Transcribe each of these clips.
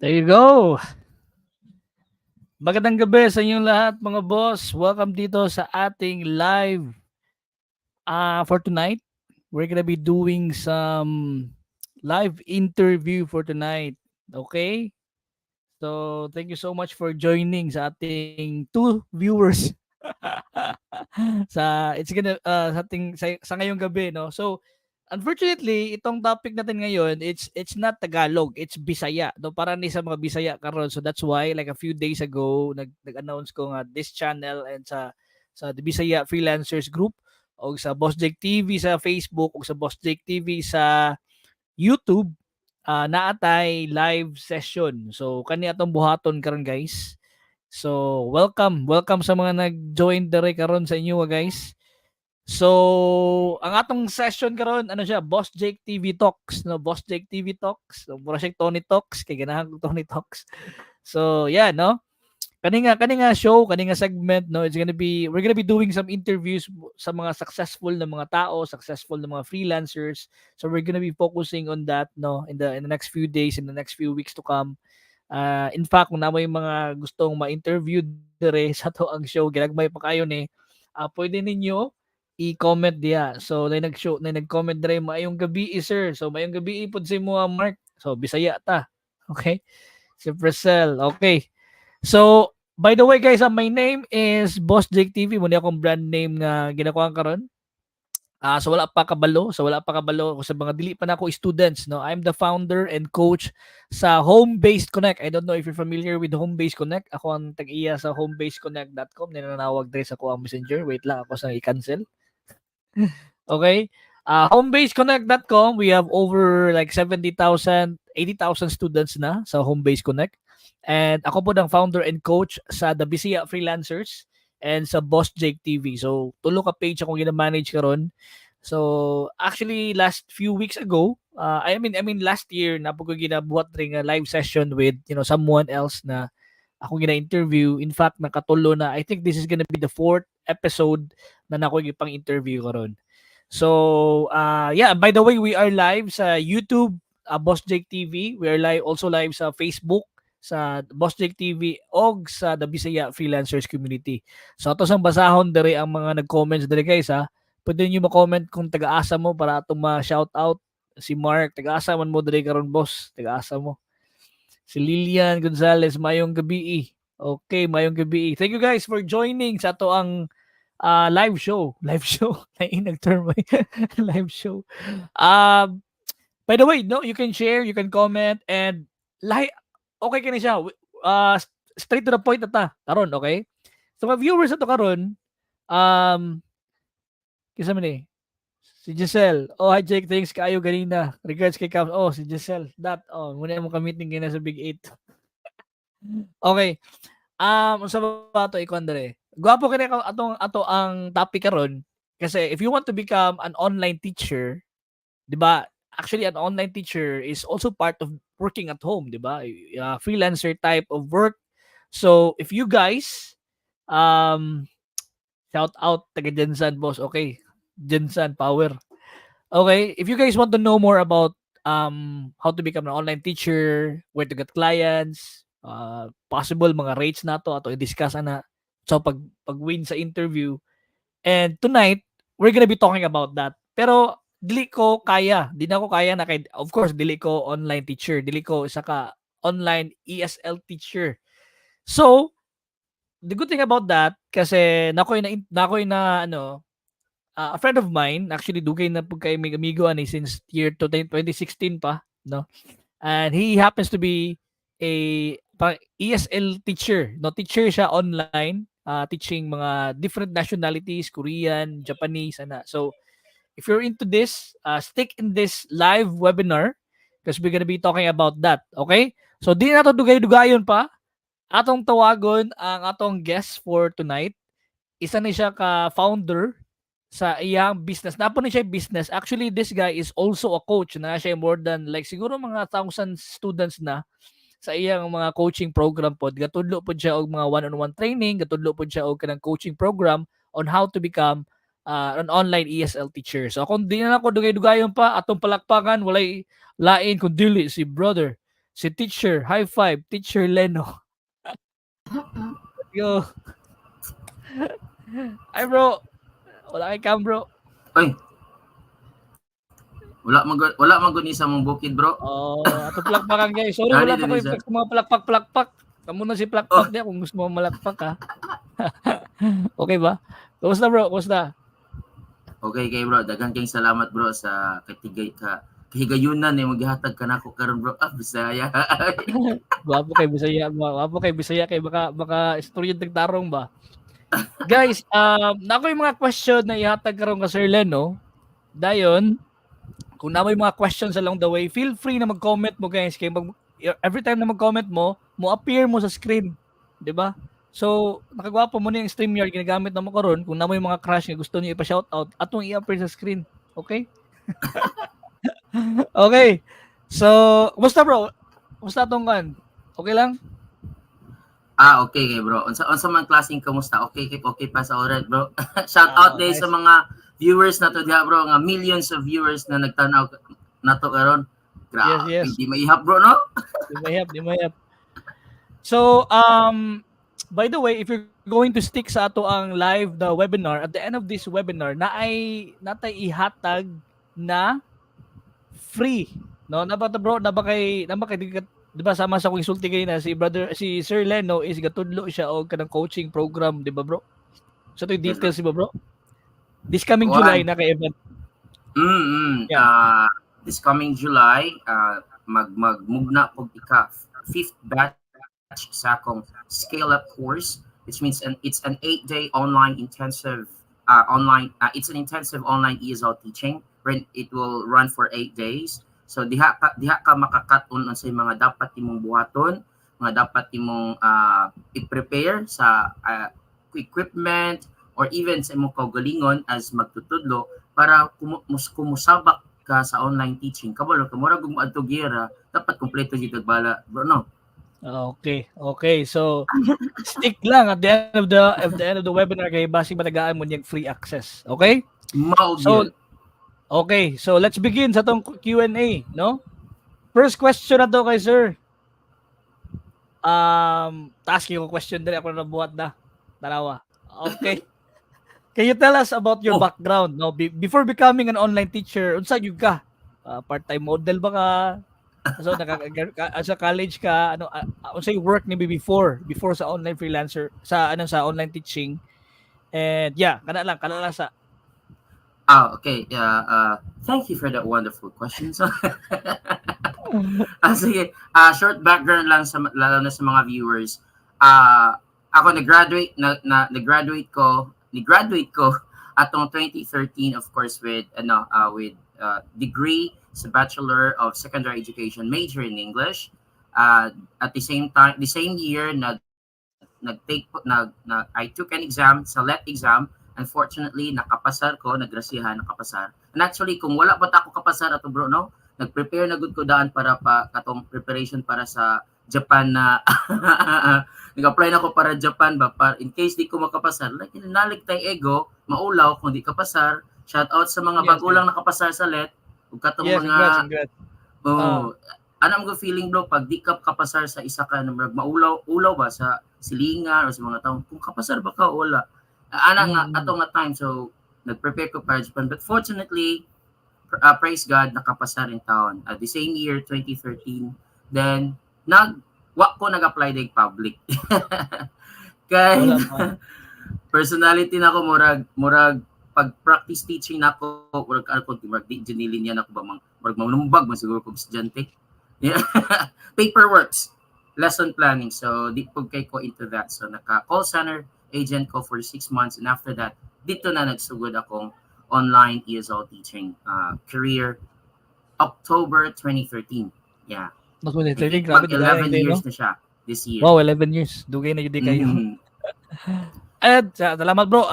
There you go. Magandang gabi sa inyong lahat, mga boss. Welcome dito sa ating live for tonight. We're gonna be doing some live interview for tonight. Okay? So, thank you so much for joining sa ating two viewers sa it's gonna sa ating sa ngayong gabi, no. So, unfortunately, itong topic natin ngayon, it's not Tagalog, it's Bisaya. No, para ni sa mga Bisaya karon. So that's why, like, a few days ago, nag-announce ko nga this channel and sa the Bisaya Freelancers Group o sa Boss Jake TV sa Facebook o sa Boss Jake TV sa YouTube, naa tay live session. So kani atong buhaton karon, guys. So welcome, welcome sa mga nag-join dere karon sa inyo, guys. So, ang atong session karon, ano siya, Boss Jake TV Talks, no? Boss Jake TV Talks. So, mura siya Tony Talks kay ganahan ko Tony Talks. So, yeah, no? Kani nga show, kani nga segment, no, it's gonna be we're gonna be doing some interviews sa mga successful na mga tao, successful na mga freelancers. So we're gonna be focusing on that, no, in the next few days, in the next few weeks to come. In fact, kung naa moy mga gustong ma-interview dire sa atoang show, ginagmay pa kayo ni, pwede ninyo i-comment diha. So na nag-show na nag-comment dire, "Maayong gabi, sir." So maayong gabi pod sa imo, Mark. So Bisaya ta. Okay? Si Presel. Okay. So by the way, guys, my name is Boss Jake TV. Mao ni akong brand name nga ginakuha karon. So wala pa kabalo, so wala pa kabalo sa mga dili pa nako students, no. I'm the founder and coach sa Home Based Connect. I don't know if you're familiar with Home Based Connect. Ako ang tag-iya sa homebasedconnect.com. Ninanawag diri sa akoang Messenger. Wait lang, ako sang i-cancel. Okay? Homebasedconnect.com, we have over like 70,000, 80,000 students na sa Homebase Connect. And ako po ang founder and coach sa The Bisaya Freelancers and sa Boss Jake TV. So, tulo ka page akong gina-manage karon. So, actually, last few weeks ago, I mean last year naa po ko ginabuhat ring nga live session with someone else na akong gina-interview. In fact, nakatulo na. I think this is gonna be the fourth episode na nako gipang interview karon. So, yeah, by the way, we are live sa YouTube, Boss Jake TV. We are live also live sa Facebook sa Boss Jake TV og sa The Bisaya Freelancers Community. So ato sang basahon diri ang mga nag-comments diri, guys, ha. Pwede niyo ma-comment kung taga-asa mo para atong ma-shout out si Mark. Taga-asa man mo diri karon, boss? Taga-asa mo? Si Lilian Gonzalez, mayong gabi. Okay, mayong gabi. Thank you guys for joining sa atoang live show. Live show. Nainag term live show. By the way, no, you can share, you can comment, and lahi okay kini siya. Straight to the point na ta karon, okay? So mga viewers ato karon, kinsa man ni? Si Giselle. "Oh, hi Jake, thanks kaayo ganina. Regards kay Cam." Oh, si Giselle. That, oh, muna mo ka-meeting ganina sa Big 8. Okay. Unsa ba ato ikuan dire? Gwapo kini atong ato ang topic karon kasi if you want to become an online teacher, 'di ba? Actually, an online teacher is also part of working at home, 'di ba? Freelancer type of work. So, if you guys shout out taga GenSan, boss. Okay. GenSan power. Okay, if you guys want to know more about how to become an online teacher, where to get clients, possible mga rates nato ato i-discuss ana. So pag win sa interview. And tonight, we're gonna be talking about that. Pero dili ko kaya, di na ko kaya na kay of course dili ko online teacher, dili ko isa ka online ESL teacher. So, the good thing about that kasi nakoy na ano, a friend of mine, actually dugay na pud kay mig amigo ani since year 2016 pa, no? And he happens to be a pa ESL teacher, no? Teacher siya online, teaching mga different nationalities, Korean, Japanese, ana. So, if you're into this, stick in this live webinar because we're gonna be talking about that, okay? So, di na to dugay-dugayon pa. Atong tawagon ang atong guest for tonight. Isa ni siya ka founder sa iyang business. Naa po ni siya business. Actually, this guy is also a coach. Na siya more than like siguro mga thousand students na sa iyang mga coaching program pod. Gatudlo pod siya og mga one-on-one training, gatudlo pod siya og kanang coaching program on how to become an online ESL teacher. So kung di na ako dugay-dugayon pa, atong palakpakan, walay lain kun dili si Brother Si Teacher, high five, Teacher Leno. Yo. Hi, bro. Wala kay cam, bro. Ay. Wala man gud ni sa mong bukid, bro. Oh, ato palakpakan, guys. Sorry, Dali wala pa din ko isa. Effect sa mga palakpak-palakpak. Kamo na si palakpak niya kung gusto mo malakpak ha. Okay ba? Kumusta, bro? Kumusta? Okay kay, bro, daghan kayong salamat, bro, sa katigay ka kahigayunan ni maghihatag ka nako karon, bro. Ah, Bisaya. Gwapo kay Bisaya ba? Gwapo kay Bisaya kay baka istorya tarong ba? Guys, nako yung mga question na ihatag karon ka Sir Leno. Dayon, kung na may mga questions along the way, feel free na mag-comment mo, guys, kay every time na mag-comment mo, mo appear mo sa screen, 'di ba? So, nakagwapo mo ni ang StreamYard ginagamit na mo karon. Kung na mo yung mga crush nga gusto niyo ipa-shoutout, atong i-appear sa screen. Okay? Okay. So, kumusta, bro? Kumusta atong kan? Okay lang? Ah, okay kay, bro. Unsa man klaseng kamusta? Okay kay, okay pa sa oras, bro. Shout out Ah, day nice. Sa mga viewers nato diha, bro, nga millions of viewers na nagtan-aw nato karon. Grabe, di maihap, bro, no? Di mahihap, di mahihap. So, by the way, if you're going to stick sa ato ang live the webinar, at the end of this webinar, na ay natay ihatag na free. No, na ba to, bro? Na ba kay di ba sama sa akong isulti kay na si brother, si Sir Leno is gatudlo siya og kanang coaching program, di ba, bro? So ito yung Yes, details, di ba, bro? This coming Kuan. July na kay event. This coming July, magmugna og ika fifth batch sa akong scale up course, which means it's an 8-day online intensive online it's an intensive online ESL teaching when it will run for 8 days. So diha ka makakat-on unsay mga dapat imong buhaton, mga dapat imong i-prepare sa equipment or even sa imong kaugalingon as magtutudlo para kumusabak ka sa online teaching. Kabalo ka murag kung moadto giyera, dapat kompleto jud kag bala, bro, no? Okay. So stick lang at the end of the webinar kay basig matagaan mo niyang free access. Okay? Mao So gyud. Okay, so let's begin sa tong Q&A, no? First question na to kay sir. Taas ko question diri ako na buhat na. Tanawa. Okay. Can you tell us about your Oh. background, no? Before becoming an online teacher, unsa gyud ka? Part-time model ba ka? So naka, sa college ka, ano unsay work ni before sa online freelancer sa ano sa online teaching? And yeah, kana lang sa Ah, okay. Yeah, thank you for that wonderful question. So, sige. Short background lang sa lalo na sa mga viewers. Ako nag-graduate na, na nag-graduate ko atong 2013, of course, with ano with degree sa Bachelor of Secondary Education, major in English. At the same time, the same year, nag nag-take nag, na, I took an exam sa LET exam. Unfortunately, nakapasar ko, nagrasihan, nakapasar. And actually, kung wala pa ta ako kapasar ato, bro, no, nag-prepare na gud ko daan para pa katong preparation para sa Japan na nag-apply na ko para Japan ba, para in case di ko makapasar, like nalig tay ego, maulaw kung di kapasar. Shout out sa mga bago lang nakapasar sa LET ug katong Yes, mga congrats, congrats. Oh, ano mo feeling, bro, pag di ka kapasar sa isa ka murag maulaw ulaw ba sa silingan o sa mga tawo kung kapasar ba ka o wala. Ana nga ato nga time, so nag-prepare ko para Japan, but fortunately, praise God, nakapasar in taon at the same year 2013. Then nag wa ko nag-apply ding public kay Wala pa. Personality na ako, murag pag practice teaching nako, murag ano ko, murag di jud nilinya nako ba, mang murag manumbag man siguro kog estudyante. Yeah. Paperworks, lesson planning, so di pud kay ko into that. So naka call center agent ko for 6 months and after that, dito na nagsugod akong online ESL teaching career October 2013, yeah. Mas I 2013, think grabe mag dugay 11 na years no? na siya this year. Wow, 11 years. Dugay na jud kayo. At salamat, bro.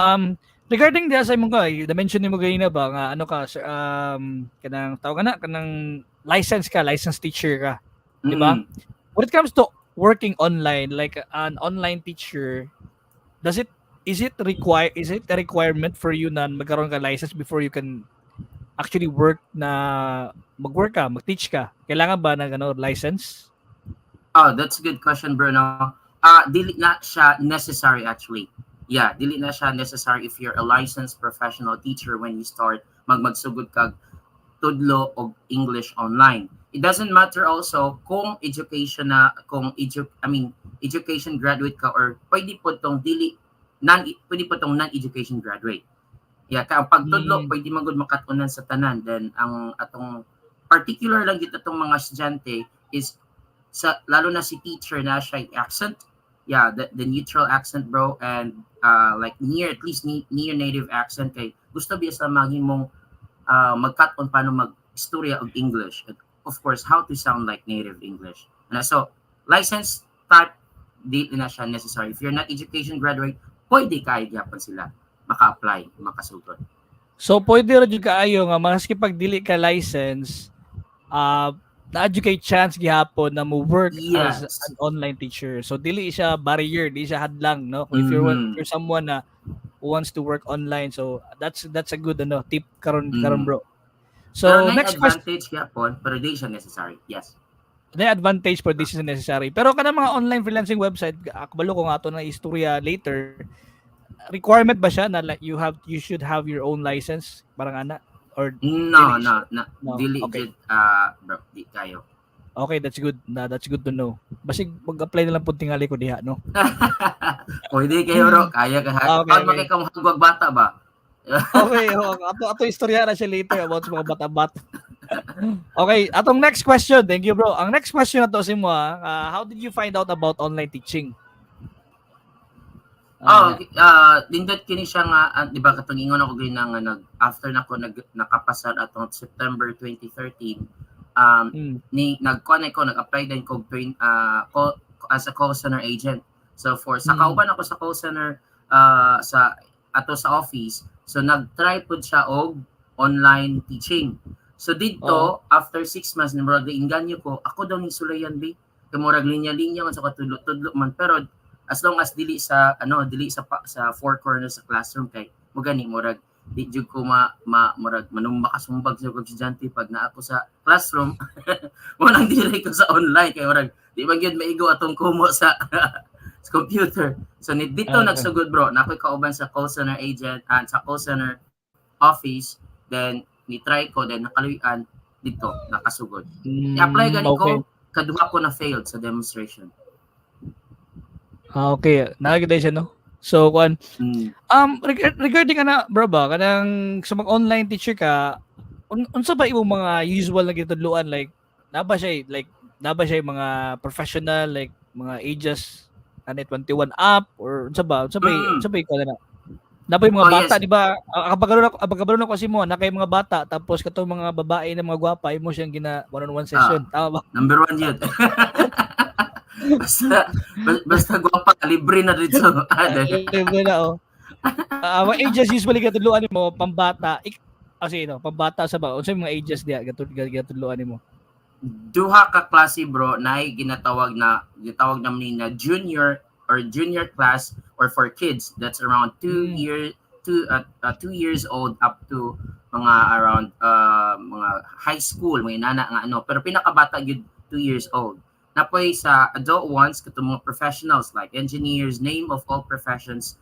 Regarding diha sa imong ka, na-mention nimo ganina ba nga ano ka sir, kanang tawag na kanang license ka, licensed teacher ka, di ba? Mm. When it comes to working online like an online teacher, does it is it require is it a requirement for you na magkaroon ka license before you can actually work na mag-work ka, mag-teach ka? Kailangan ba ng ano, license? Oh, that's a good question, Bruno. Dili na siya necessary, actually. Yeah, dili na siya necessary if you're a licensed professional teacher when you start magsugod kag tudlo og English online. It doesn't matter also kung education na kung edu I mean, education graduate ka or pwede po tong non-education graduate. Yeah, ka ang pagtudlo pwede man gud makat-unan sa tanan. Then ang atong particular lang gid atong mga estudyante is sa lalo na si teacher na siya accent. Yeah, the neutral accent, bro, and like near, at least near native accent kay gusto biya sa mahimong magkat-on paano mag-istorya og English and of course how to sound like native English. And so license type, di na siya necessary. If you're not education graduate, pwede kay gyapon sila maka-apply, makasugod. So pwede ra jud kaayo nga maski pag dili ka license, naa jud kay chance gihapon na mo work as an online teacher. So dili siya barrier, dili siya hadlang, no? Kung if you're if you're someone na who wants to work online, so that's a good ano tip karon karon, bro. So Pero next question, advantage gyapon, pero di siya necessary. Yes. The advantage for this is necessary. Pero kanang mga online freelancing website, kabalo ko nga ato na istorya later. Requirement ba siya na like you should have your own license, parang ana, or No, dili no. No, Dili okay. jud, bro, di kayo. Okay, that's good. Na that's good to know. Basig mag-apply na lang pud tingali ko diha, no? Pwede kayo, bro, kaya ka. Okay, Okay, okay. Ka bata ba? Okay, oh, ato istorya na siya later about sa mga bata-bata. Okay, atong next question. Thank you, bro. Ang next question na to si mo, how did you find out about online teaching? Oh, nindot kini siya nga, di ba katong ingon ako gina nga nag after nako nag nakapasar atong September 2013, ni nagkuan ko, nag-apply din ko train call, as a call center agent. So for sa kauban ako sa call center sa ato sa office, so nag-try pud siya og online teaching. So didto after 6 months ni murag inganyo ko, ako daw ni sulayan bi. Kay murag linya-linya man sa katudlo-tudlo man, pero as long as dili sa ano, dili sa sa four corners sa classroom, kay mo gani murag di jud ko ma murag manumba kasumbag sa kog estudyante pag naa ako sa classroom. Mo nang dili ko sa online kay murag di man gyud maigo atong kumo sa computer. So ni dito nagsugod, bro, na ako'y kauban sa call center agent and sa call center office, then ni try ko, then nakaluyan dito nakasugod. I-apply gani ko, kaduha ko na failed sa demonstration. Ah, okay. Nakakita siya, no? So, kuan, regarding ana, bro ba, kanang sa mga online teacher ka, unsa ba imong mga usual na gitudloan, like naa ba siya mga professional, like mga ages ano 21 up or unsa ba, unsa ba ikaw na na ba yung mga Oh, bata, yes. di ba? Ah, kapag ako kasi mo na kay mga bata, tapos katong mga babae na mga gwapa imo siyang gina one on one session, tama ba? Number one yun. Basta gwapa, libre na dito. Ah, Libre na, oh. Ah, mga ages usually gatudloan nimo pambata. Sige, no, pambata sa ba? Unsa yung mga ages diya gatudloan nimo? Duha ka klase, bro, na ginatawag naman na junior or junior class or for kids that's around 2 year 2 years old up to mga around mga high school, mga nana nga ano, pero pinakabata gyud 2 years old. Napoy sa adult ones, katong mga professionals like engineers, name of all professions,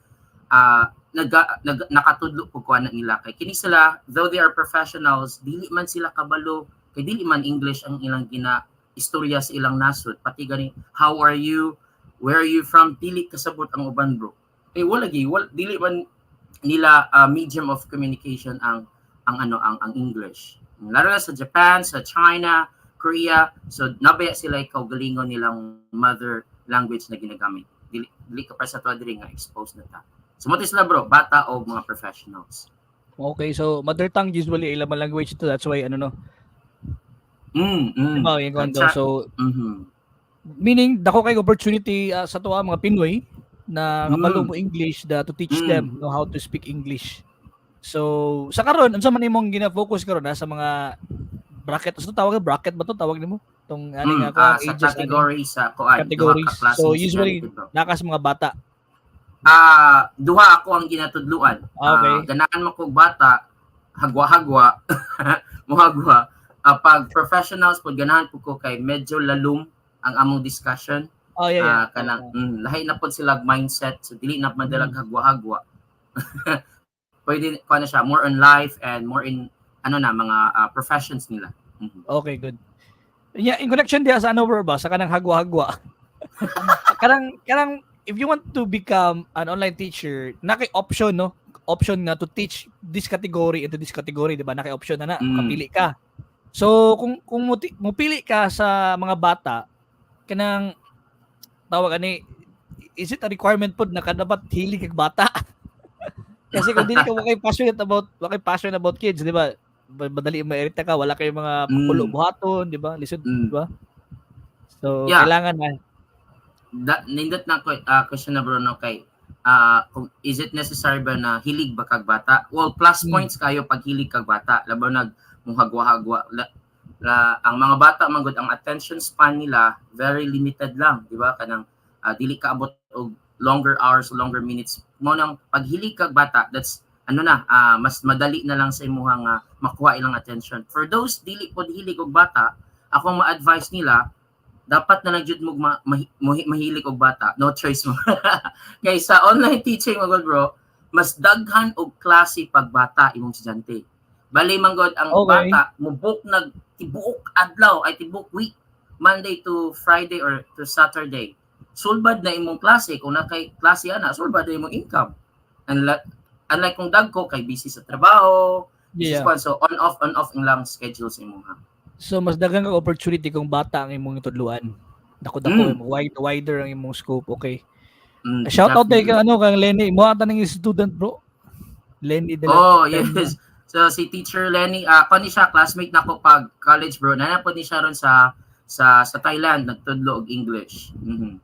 nakatudlo po ko ana nila kay kini sila, though they are professionals, dili man sila kabalo kay dili man English ang ilang gina istorya sa ilang nasod. Pati gani "How are you? Where are you from?" dili kasabot ang uban, bro, kay wala gi wala, dili man nila medium of communication ang ano ang English, lalo na sa Japan, sa China, Korea. So nabaya sila ikaw galingon nilang mother language na ginagamit, dili ka pa sa to diri nga exposed na ta. So mo sila, bro, bata o mga professionals. Okay, so mother tongue usually ilang language to, that's why ano, no. Diba, yung kondo. So meaning dako kay opportunity sa tuwa mga Pinoy na kabalo mo English da to teach them know how to speak English. So sa karon, unsa man imong gina-focus karon na sa mga bracket, so tawag bracket ba to tawag nimo? Tong ani nga kuan Sa ages ani category sa kuan, duha categories. ka klase So usually estudyante, bro. Naka sa mga bata. Ah, duha ako ang ginatudluan. Ah, okay. Ah, ganahan mo kog bata, hagwa-hagwa, muhagwa. Pag professionals po ganahan po ko kay medyo lalom ang among discussion. Oh, yeah. Ah, kanang lahi na pod sila mindset, so dili na madalag hagwa-hagwa. Pwede kuan na siya more on life and more in ano na mga professions nila. Okay, good. Yeah, in connection diha sa ano, bro, ba, sa kanang hagwa-hagwa. Kanang if you want to become an online teacher, naa kay option, no? Option nga to teach this category into this category, di ba? Naa kay option na na, kapili ka. So kung mupili ka sa mga bata, kanang tawag ani, is it a requirement pod na ka dapat hilig kag bata? Kasi kung dili ka wa kay passionate about kids, di ba? Madali mairita ka, wala kay mga pakulo buhaton, di ba? Lisod, di ba? So kailangan na Nindot na ko question na, bro, no, kay kung is it necessary ba na hilig ba kag bata? Well, plus points kayo pag hilig kag bata, labaw nag muhagwa-hagwa la, ang mga bata man gud, ang attention span nila very limited lang, di ba? Kanang dili ka abot og longer hours, longer minutes mo. Nang pag hilig kag bata, that's ano na, mas madali na lang sa imuha nga makuha ilang attention. For those dili pod hilig og bata, akong ma-advise nila, dapat na lang jud mo mahilig og bata, no choice mo, kay sa online teaching mo gud, bro, mas daghan og klase pag bata imong estudyante. Bali man gud ang bata mo-book nag tibuok adlaw, ay tibuok week, Monday to Friday or to Saturday. Sulbad na imong klase. Kung naa kay klase ana, sulbad na imong income, unlike kung dagko kay busy sa trabaho, busy sa kwan. So on off, on off ang lang schedule sa imong. So mas daghan kag opportunity kung bata ang imong tudluan. Dako dako, wider ang imong scope. Okay. Shout out kay kang ano, kang Lenny. Mo ata nang student, bro. Lenny de la Oh, Peña. Yes. So si Teacher Lenny, ah, ni siya, classmate nako pag college, bro. Naa pod ni siya ron sa Thailand nagtudlo og English.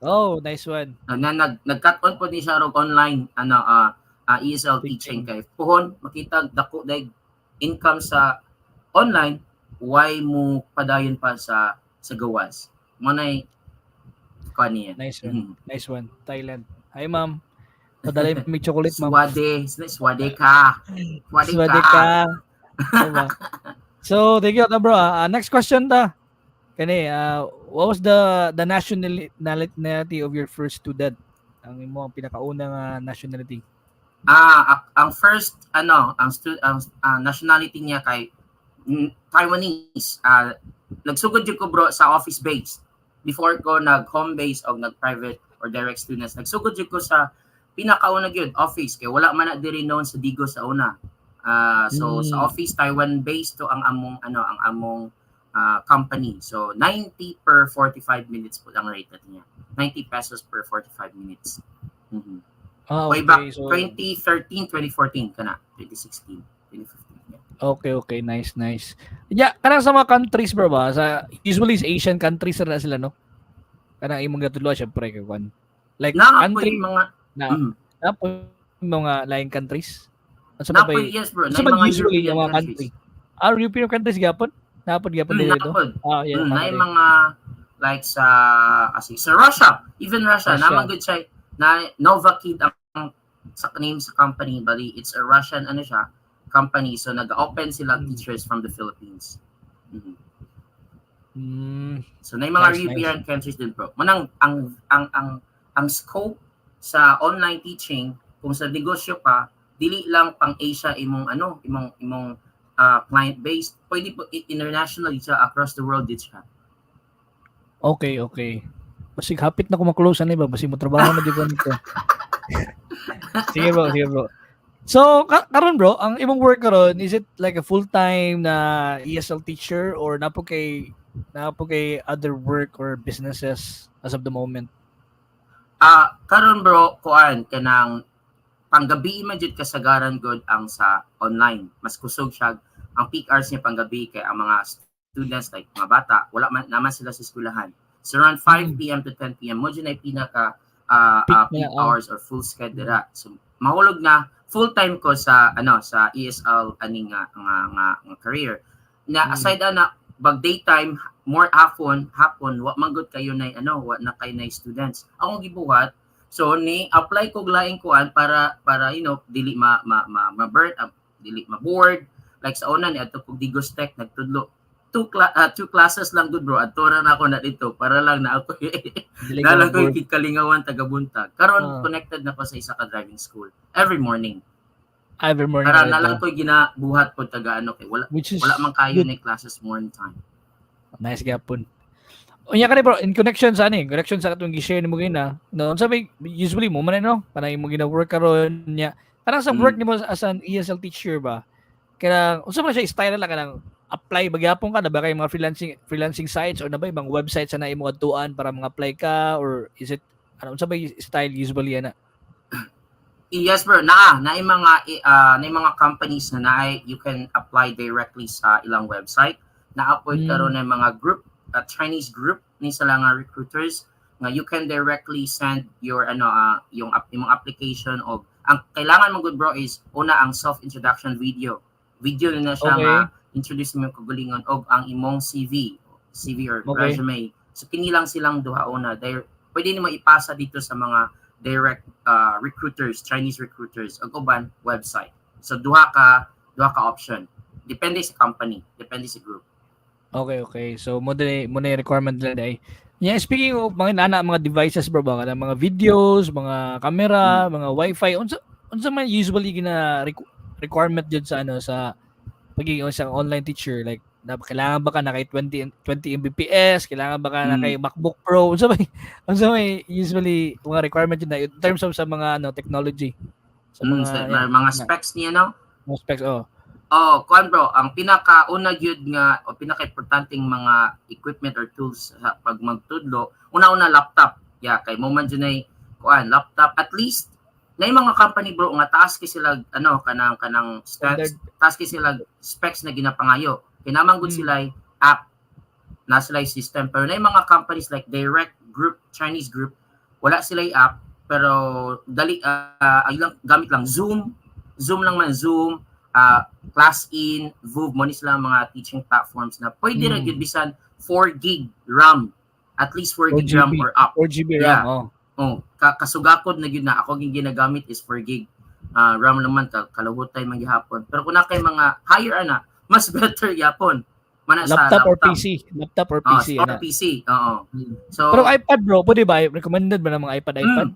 Oh, nice one. Na nag nag-cut on pod ni siya og online ano ESL teaching kay puhon makita dako dag income sa online, why mo padayon pa sa gawas? Mo nay kuan niya. Nice one. Nice one. Thailand. Hi, ma'am. Padala may chocolate, ma'am. สวัสดี, สวัสดีค่ะ. สวัสดี สวัสดี ka. Ka. Diba? So, thank you na, bro. Ah, next question ta. Kani, what was the nationality of your first student? Ang imo ang pinakaunang nationality. Ah, ang first ano, ang nationality niya kay Taiwanese. Nagsugod jud ko, bro, sa office base. Before ko nag home base o nag private or direct students, nagsugod jud ko sa pinakauna gyud, office, kay wala man na diri known sa Digos sa una. So sa office, Taiwan based to ang among ano, ang among company. So 90 per 45 minutes po ang rate niya. 90 pesos per 45 minutes. Ah, Way back okay. So, 2013, 2014 kana, 2016, 2015. Yeah. Okay. Nice, nice. Yeah, kanang sa mga countries, bro, ba? Sa usually sa Asian countries na sila, no? Kanang imong gatudlo syempre kay kwan. Like Naa po country yung mga na naa po mga laing countries. Unsa ba Naa po, ba? yes, bro, Unsa na ba mga usually European ang mga country? countries. Ah, European countries gyapon? Naa pod gyapon dito. Naa pod. Ah, yeah. Na Tama yung rin. Mga like sa kasi sa Russia, even Russia, Russia. Naman gud siya na Nova Kid ang sa name sa company, bali it's a Russian ano siya company, so nag-open sila teachers from the Philippines. So na yung mga Nice, European countries din, bro. Manang ang scope sa online teaching kung sa negosyo pa, dili lang pang Asia imong ano, imong client base, pwede po internationally siya, across the world din siya. Okay. Basig hapit na ko ma-close ani ba, basig mo trabaho na jud ko nito. Sige, bro, sige, bro. So, karon, bro, ang imong work karon, is it like a full-time na ESL teacher or naa po kay other work or businesses as of the moment? Ah, karon, bro, kuan kanang panggabi man jud kasagaran god ang sa online. Mas kusog siya ang peak hours niya panggabi kay ang mga students, like mga bata, wala man naman sila sa eskwelahan. So around 5 p.m. to 10 p.m. mo jud ay pinaka Peak peak na, oh. hours or full schedule dira. So mahulog na full time ko sa ano, sa ESL ani nga career. Na aside ana, bag daytime, more hapon hapon, wa man gud kayo na ano, wa na kay na students. Akong gibuhat, so ni apply ko laing kuan para dili ma ma ma, ma burn up, dili ma bored. Like sa una ni adto kog Digos Tech, nagtudlo Two classes lang gud, bro. Adto ra na ako na dito para lang na ako Dili ka na lang ko ma-bored. Kalingawan taga buntag. Karon connected na ko sa isa ka driving school every morning. Every morning Para na na lang dito. ko ginabuhat po taga ano kay wala Which is wala man kayo good. ni classes morning time. Nice gyapon. Unya kani, bro, in connection sa ani, in connection sa katong gi-share nimo gina, no, unsa may usually mo man, no, kanang imong gina-work karon nya. Kanang sa work nimo as an ESL teacher ba? Kanang unsa man siya style lang, kanang apply ba gyapon ka na ba kay mga freelancing sites or na ba ibang websites na imo adtuan para mga apply ka, or is it ano, unsa ba style usually ana? Yes, bro, naa mga companies na naay you can apply directly sa ilang website. Naa poy karon ng mga group, Chinese group ni sila nga recruiters nga you can directly send your ano yung imong application og ang kailangan mo gud, bro, is una ang self introduction video. Video na siya nga introduce mo yung kagalingon og ang imong CV or resume. So kini lang silang duha una. Pwede nimo ipasa dito sa mga direct recruiters, Chinese recruiters ug uban website. So duha ka option. Depende sa company, depende sa group. Okay. So mo na yung requirement nila day. Yeah, speaking of mga nana mga devices, bro, ba kanang mga videos, mga camera, mga wifi, unsa man usually gina requirement jud sa ano, sa pagiging isang online teacher? Like na kailangan ba ka na kay 20 Mbps, kailangan ba ka na kay MacBook Pro? Unsa may usually mga requirement jud na in terms of sa mga ano, technology, sa mga Sa, yeah, mga specs niya, no? Mga specs, oh. Oh, kuan, bro, ang pinaka-una gyud nga o pinaka-importanteng mga equipment or tools sa pag magtudlo, una-una laptop. Yeah, kay mo man jud kuan laptop at least na mga company, bro, nga taas kay sila ano kanang Standard. Taas kay sila specs na ginapangayo. Kay naman gud sila app na sila system, pero na mga companies like Direct Group, Chinese group, wala sila app pero dali ang ilang gamit lang Zoom, Zoom lang man, Zoom, ClassIn, VooV, mo ni sila mga teaching platforms na pwede ra gyud bisan 4 gig RAM, at least 4 4 gig RAM GB. or up. 4 GB RAM, oh. Oh, kasugakod na gyud na ako ging ginagamit is 4 gig RAM naman ka kaluhutay man gihapon. Pero kung na kay mga higher ana, mas better gyapon. Mana sa Laptop or laptop. PC? Laptop or Oh, PC or ana. PC, oo. So Pero iPad, bro, pwede ba? Recommended ba ng mga iPad iPad?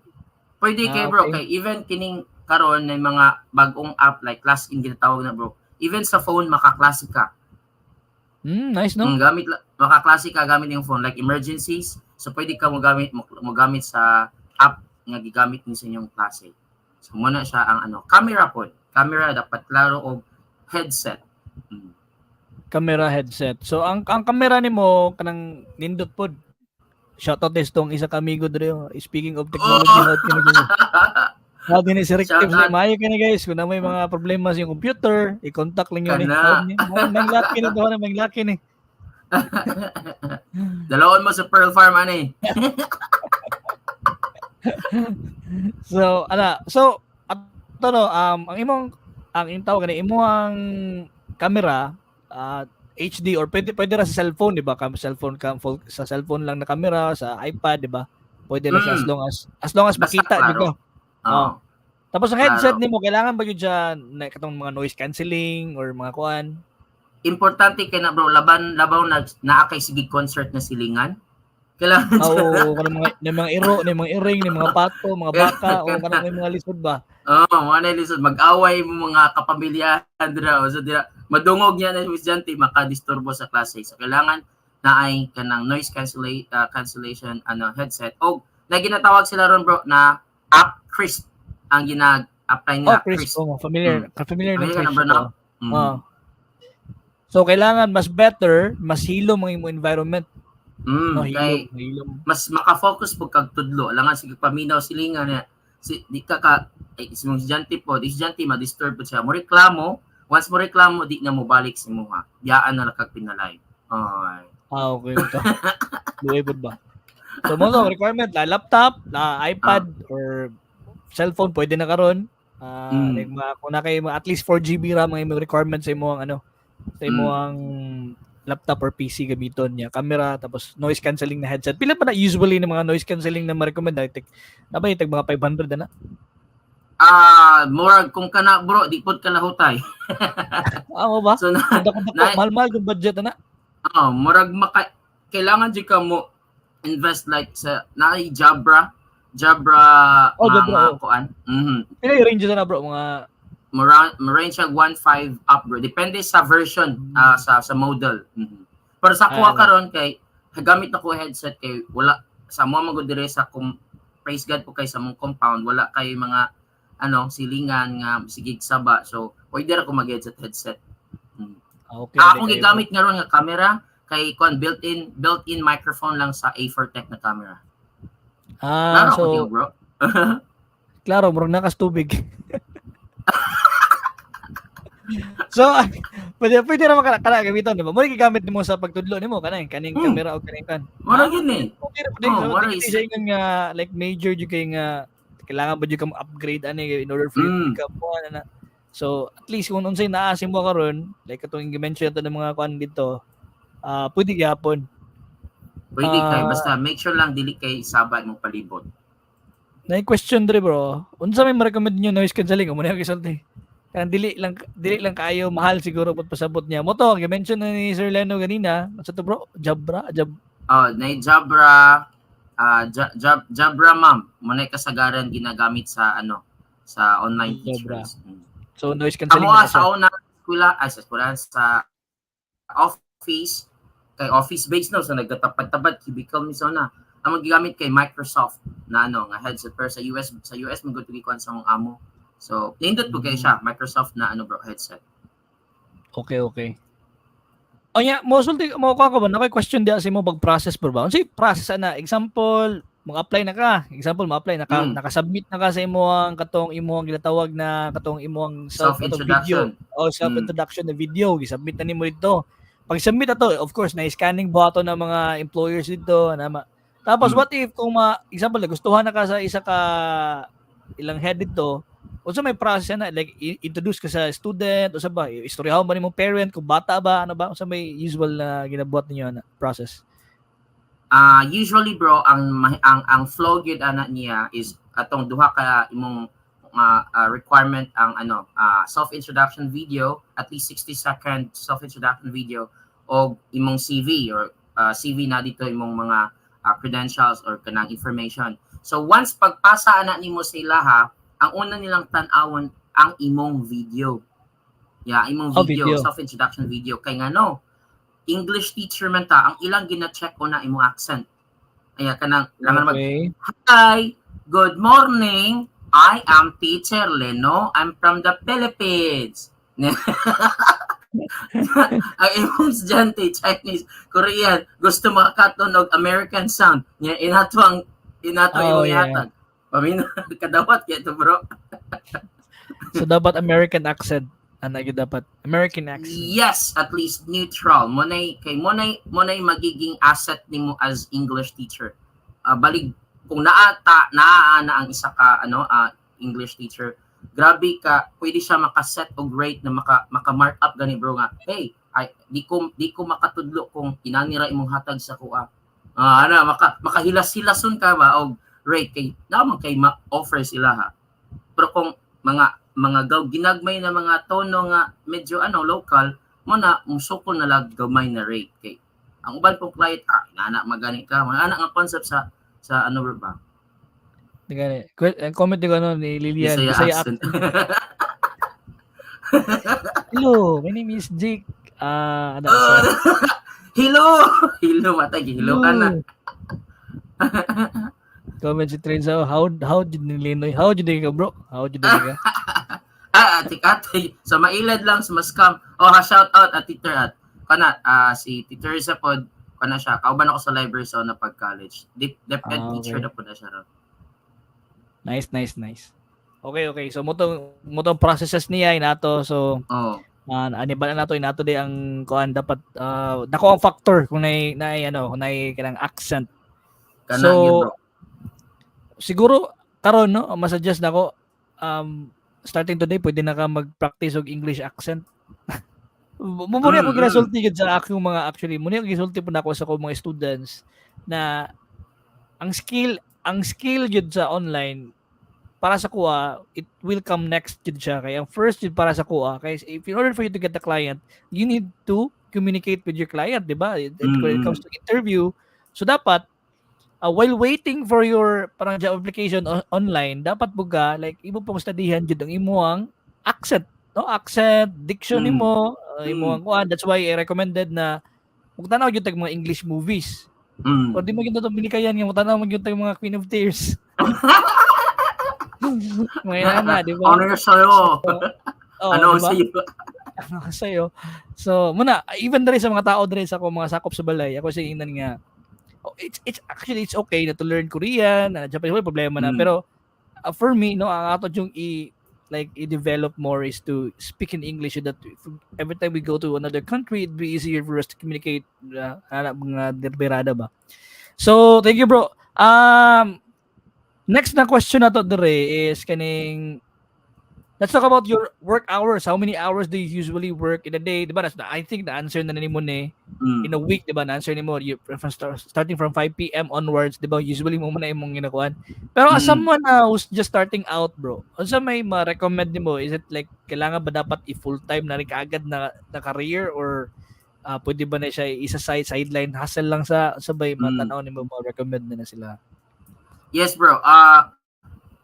Pwede kay bro, kay even kining karon na mga bagong app like ClassIn ginatawag na, bro. Even sa phone makaklase ka. Nice, no? Gamit makaklase ka gamit yung phone like emergencies. So pwede ka mo gamit sa app nga gigamit ni sa inyong klase. So muna siya ang ano, camera pod. Camera dapat klaro og headset. Camera, headset. So ang camera nimo kanang nindot pod. Shoutout this tong isa ka amigo diri, oh. Speaking of technology, how can you How din si Rick Shout Tips out. ni maayo kani, guys, kung na may mga problema sa iyong computer, i-contact lang yun ni. Kana. May laki ni to, may laki ni. Dalawon mo sa Pearl Farm ani. So, ana, so ato no, ang imong tawag gani imong camera HD or pwede ra sa cellphone, di ba? Cam cellphone cam sa cellphone lang na camera, sa iPad, di ba? Pwede na siya as long as Basta makita klaro. jud ka. Oo. Oh. Tapos ang headset Klaro. nimo, kailangan ba gyud siya na katong mga noise cancelling or mga kuan? Importante kay na, bro, laban labaw na naa kay sige concert na silingan. Kailangan Ah, oo, kanang mga na mga iro, na mga iring, na mga pato, mga baka, o kanang may mga lisod ba? Oo, mga na lisod mag-away mo mga kapamilyahan dira o so dira madungog niya na estudyante, makadisturbo sa klase. So kailangan na ay kanang noise cancellation ano headset og na ginatawag sila ron, bro, na app Krisp ang ginag-apply Oh, nila. Krisp, oh, familiar, familiar na Familiar ka na, Krisp. bro, no? Oh. Oh. So kailangan mas better, mas hilom ang imong environment. No, Kay hilom, hilom. Mas makafocus po kag tudlo alangan sige paminaw silingan na si di ka ka eh, si mong estudyante po, di estudyante ma-disturb po siya mo reklamo. Once mo reklamo, di na mo balik si muha, biyaan na lang kag pinalay. Ay. Ah, okay ito. Luway pud ba? So mo to requirement la laptop, la iPad or cellphone pwede na karon. Like mga kung na kay mga at least 4 GB RAM ang imong requirement sa imong ano, sa imong laptop or PC gamiton niya. Camera, tapos noise cancelling na headset. Pila pa na usually ng mga noise cancelling na ma-recommend? Like, nabay tag mga 500 na na. Ah, murag kung kana, bro, di pod kalahutay. Ah, mo ba? So na, Dako dako, mahal-mahal kung budget na. Oh, murag maka kailangan jud ka mo invest like sa naay Jabra Jabra Oh, nga, Jabra, nga oh. kuan. Pila yung range na, bro, mga Mo range siya 1.5 up, bro. Depende sa version, sa model. Pero sa kuha Ah, karon kay gamit na ko headset kay wala sa mo magud dire sa kum, praise God po kay sa mong compound wala kay mga ano silingan nga sigig saba. So pwede ra ko mag headset headset. Ah, okay. Ah, na akong kayo, bro. gigamit nga ron nga camera kay kuan built-in microphone lang sa A4 Tech na camera. Ah, Klaro so ko niyo, bro. Klaro, murag nakas tubig. So, pwede ra man kana gamiton, di ba? Mo gigamit nimo sa pagtudlo nimo kanang kaning camera o kaning kan. Mura yun eh. Okay ra pud. Oh, So, mura di siya ingon nga like major jud kay nga kailangan ba jud ka mo upgrade ani in order for you to become one ana. So, at least kung unsay naa sa imo karon, like katong gi-mention ato ng mga kuan dito, pwede gyapon. Pwede kay Ah. basta make sure lang dili kay saba imong palibot. Na question dre, bro. Unsa may ma-recommend niyo noise cancelling? Mo na yung gisulti. Kanang dili lang kaayo mahal siguro pud pasabot niya. Mo to, gi-mention na ni Sir Leno ganina. Unsa to, bro? Jabra, Jab Oh, na Jabra Jabra, ma'am. Mo na kasagaran ginagamit sa ano sa online Jabra. teachers. So noise cancelling Amo na sa siya. una eskwela ay sa eskwela sa office kay office base, no, so nagkatapad-tapad cubicle mi sa una ang magigamit kay Microsoft na ano nga headset, pero sa US man gud kuan sa mong amo, so nindot po kay siya Microsoft na ano, bro, headset. Okay. O nya, mo sulti mo ko ba na question diya sa imo pag-process, bro, ba? Unsay process ana? Example, mag-apply na ka. Example, ma-apply na ka, naka-submit na ka sa imong katong imong ginatawag na katong imong self katong video Self-introduction. O self-introduction na video, gi-submit na nimo dito. Pag submit ato, of course, na scanning ba ato ng mga employers dito na tapos what if kung ma example nagustuhan na ka sa isa ka ilang head dito, unsa may process na like introduce ka sa student o sa ba istoryahon ba nimong parent kung bata ba, ano ba, unsa may usual na ginabuhat ninyo na process? Ah, usually, bro, ang flow gyud ana niya is atong duha ka imong requirement, ang ano self-introduction video, at least 60-second self-introduction video, o imong CV or CV na dito imong mga credentials or kanang information. So once pagpasa ana nimo sa ilaha, ang una nilang tan-awon ang imong video. Yeah, imong Oh, video, video. Self-introduction video kay ngano English teacher man ta, ang ilang gina-check una imong accent. Aya kanang kanang mag "Hi, good morning. I am Teacher Leno. I'm from the Philippines." Ang imong estudyante, Chinese, Korean, gusto makakaton og American sound. Nya inato ang inato imong ihatag. Pamina kadawat kay to, bro. So dapat American accent. Ana gyud dapat American accent. Yes, at least neutral. Mo nay kay mo nay magiging asset nimo as English teacher. Balig kung naa ta naa na ang isa ka ano English teacher, grabe ka pwede siya maka-set og rate na maka mark up gani, bro, nga hey ay di ko makatudlo kung inani ra imong hatag sa kuha. Ana makahilas-hilason ka ba og rate kay naman kay ma-offer sila ha. Pero kung mga gaw ginagmay na mga tono nga medyo ano local mo na musukol na lag gamay na rate kay ang uban pong client nana magani ka mga anak nga concept sa ano ba. Gani. Ang comment ko ano ni Lilian, Bisaya Bisaya accent. "Hello, my name is Jake." Ah, ano Oh, hello hello matay hello ana. Comment si Trenza, how did ni Linoy? How did ka, bro? How did ka? Ah, ate ate sa mailad lang sa mascam. Oh ha, shout out at Twitter at kana si Tita Teresa pod kana siya kauban ako sa library sa una pag college. DepEd teacher na pod na siya ron. Nice, nice, nice. Okay. So mo tong processes niya inato. So ani ba na nato inato di ang kuan dapat dako ang factor kung nay ano kung nay kanang accent. Kana So, yun, bro. Siguro karon no, masuggest nako starting today pwede na ka mag-practice og English accent. Mo mo ni ako ginasulti gid sa akong mga, actually mo ni ako gisulti po nako sa akong mga students na ang skill jud sa online para sa kuha, it will come next jud siya kay ang first jud para sa kuha kay if in order for you to get the client, you need to communicate with your client, di ba? When it comes Mm. to interview. So dapat while waiting for your parang job application online, dapat buga like imo pong studyhan jud ang imuang accent, no? Accent, diction nimo, imuang kuan. That's why I recommended na magtanaw gyud tag mga English movies. O di mo gyud to binikayan nga motanaw mo gyud tag mga Queen of Tears. Mga inana, di ba? Ano yung sa'yo? Oh, Ano di ba? sa'yo? Ano ka sa'yo? So, muna, even diri sa mga tao diri sa ako mga sakop sa balay, ako sa ingnan nga, oh, it's actually it's okay na to learn Korean, na Japanese, wala problema na. Pero for me, no, ang ato yung i like i-develop more is to speak in English so that if, every time we go to another country, it'd be easier for us to communicate, ana mga derbirada ba. So, thank you, bro. Next na question na to dire is kaning, let's talk about your work hours. How many hours do you usually work in a day? Diba? I think the answer na nimo ni in a week, diba? Na-answer nimo you from starting from 5 p.m. onwards, diba? Usually mo man na imong ginakuan. Pero as someone who's just starting out, bro, unsa may ma-recommend nimo? Is it like kailangan ba dapat i full time na rin kaagad na career or pwede ba na siya isa sideline hustle lang sa sabay matanaw nimo, ma-recommend na sila? Yes, bro.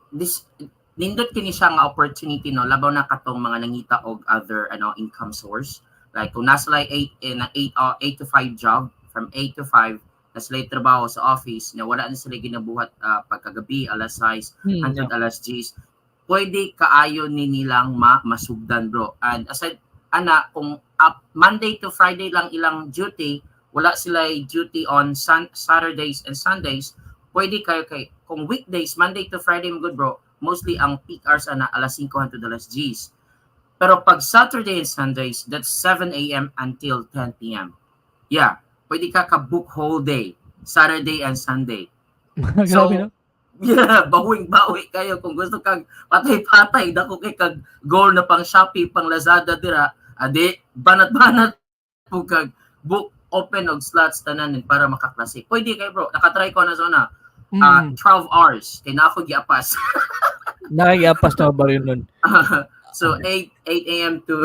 This nindot kini siya nga opportunity, no, labaw na katong mga nangita og other ano income source. Like kung nasa like 8 in a 8 8 to 5 job, from 8 to 5 na sila trabaho sa office na wala na sila ginabuhat pagkagabi alas 6 hangtod alas 10, pwede kaayo ni nilang masugdan, bro. And aside ana, kung up Monday to Friday lang ilang duty, wala sila duty on Saturdays and Sundays, pwede kayo kay kung weekdays Monday to Friday mo good, bro, mostly ang peak hours ana alas 5 hangtod alas 10. Pero pag Saturday and Sundays, that's 7 a.m. until 10 p.m. Yeah, pwede ka ka-book whole day, Saturday and Sunday. Grabe, So, no? yeah, bawing-bawi kayo kung gusto kag patay-patay, dako kay kag goal na pang Shopee, pang Lazada dira, adi banat-banat po kag book open og slots tanan para makaklase. Pwede kay, bro, nakatry ko na zona 12 hours kay na ako giapas. Nakiapas na ba rin nun? So 8 a.m. to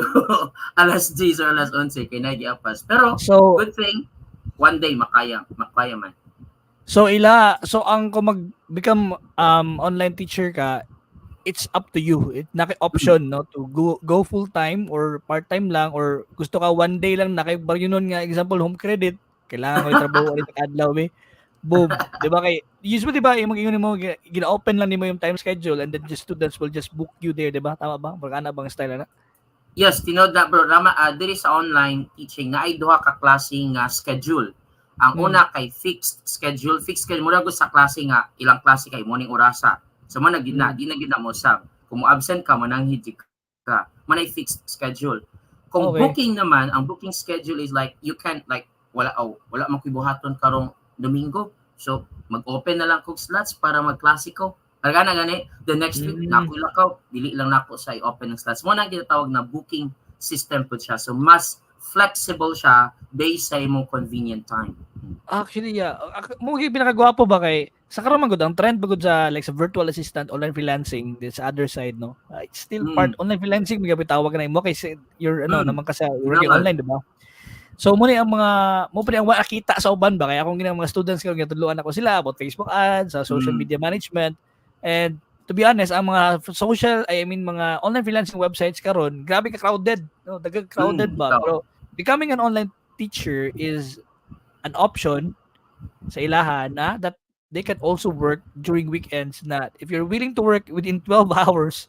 alas 10 or alas 11 kay na giapas. Pero So, good thing one day makaya, makaya man. So ila so ang kung mag become online teacher ka, it's up to you. It naki option, no, to go full time or part time lang or gusto ka one day lang na kay nun nga example Home Credit, kailangan ko trabaho ulit sa adlaw be. Boom, 'di ba? Kay usually, 'di ba, imong ingon nimo gina-open lang nimo yung time schedule and then the students will just book you there, 'di ba? Tama ba? Murag ana bang style na? Yes, tinuod na, bro. Rama diri sa online teaching na ay duha ka klase nga schedule. Ang una kay fixed schedule. Fixed schedule mura gud sa klase nga ilang klase kay morning orasa. So mo na gid na, di na gid na mo sab. Kung mo absent ka, mananghid jud ka. Mo na fixed schedule. Kung booking naman, ang booking schedule is like you can like wala, oh, wala man koy buhaton karong Domingo. So mag-open na lang kog slots para magklase ko. Talaga na gani, the next week na ako lakaw, dili lang nako sa i-open ng slots. Mo na ginatawag na booking system po siya. So mas flexible siya based sa imong convenient time. Actually, yeah. Mo gyud pinakagwapo ba kay sa karon man gud ang trend ba gud sa like sa virtual assistant, online freelancing, this other side, no. It's still part online freelancing mga tawag na mo kay your ano naman kasi working Naman. Online, di ba? So mo ni ang mga mo pa ni ang wala kita sa uban ba kay akong ginang mga students karon ginatudloan ako sila about Facebook ads, sa social media management, and to be honest, ang mga social, I mean, mga online freelancing websites karon grabe ka crowded, no, daghang crowded ba, bitaw. Pero becoming an online teacher is an option sa ilaha na that they can also work during weekends na if you're willing to work within 12 hours,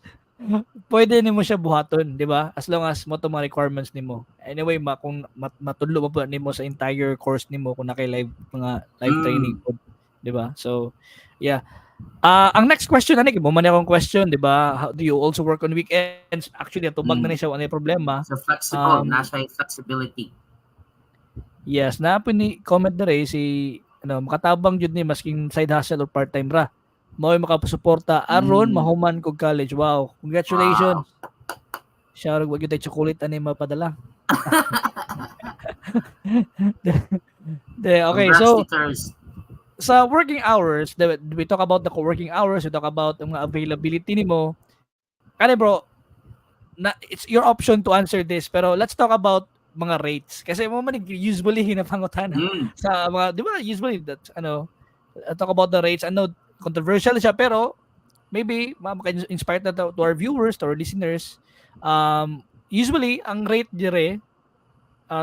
pwede nimo siya buhaton, di ba? As long as mo to mga requirements nimo. Anyway, kung matudlo mo pa nimo sa entire course nimo kung naka live mga live training po, di ba? So, yeah. Ang next question ani mo man akong question, di ba? How do you also work on weekends? Actually, atubag na ni siya, wala problema. So flexible, na siya yung flexibility. Yes, naa po ni comment na si ano, makatabang jud ni masking side hustle or part-time ra. Mao'y makasuporta aron mahuman kog college. Wow, congratulations. Siya wag gyud tay chocolate ani mapadala. De, okay, Congrats, so teachers. Sa working hours, we talk about the co-working hours, we talk about ang mga availability nimo. Kani, bro, na it's your option to answer this, pero let's talk about mga rates? Kasi mo man usually hinapangutana sa mga, di ba, usually that ano, talk about the rates. Ano, controversial siya, pero maybe maka-inspire na to our viewers, to our listeners. Usually ang rate dire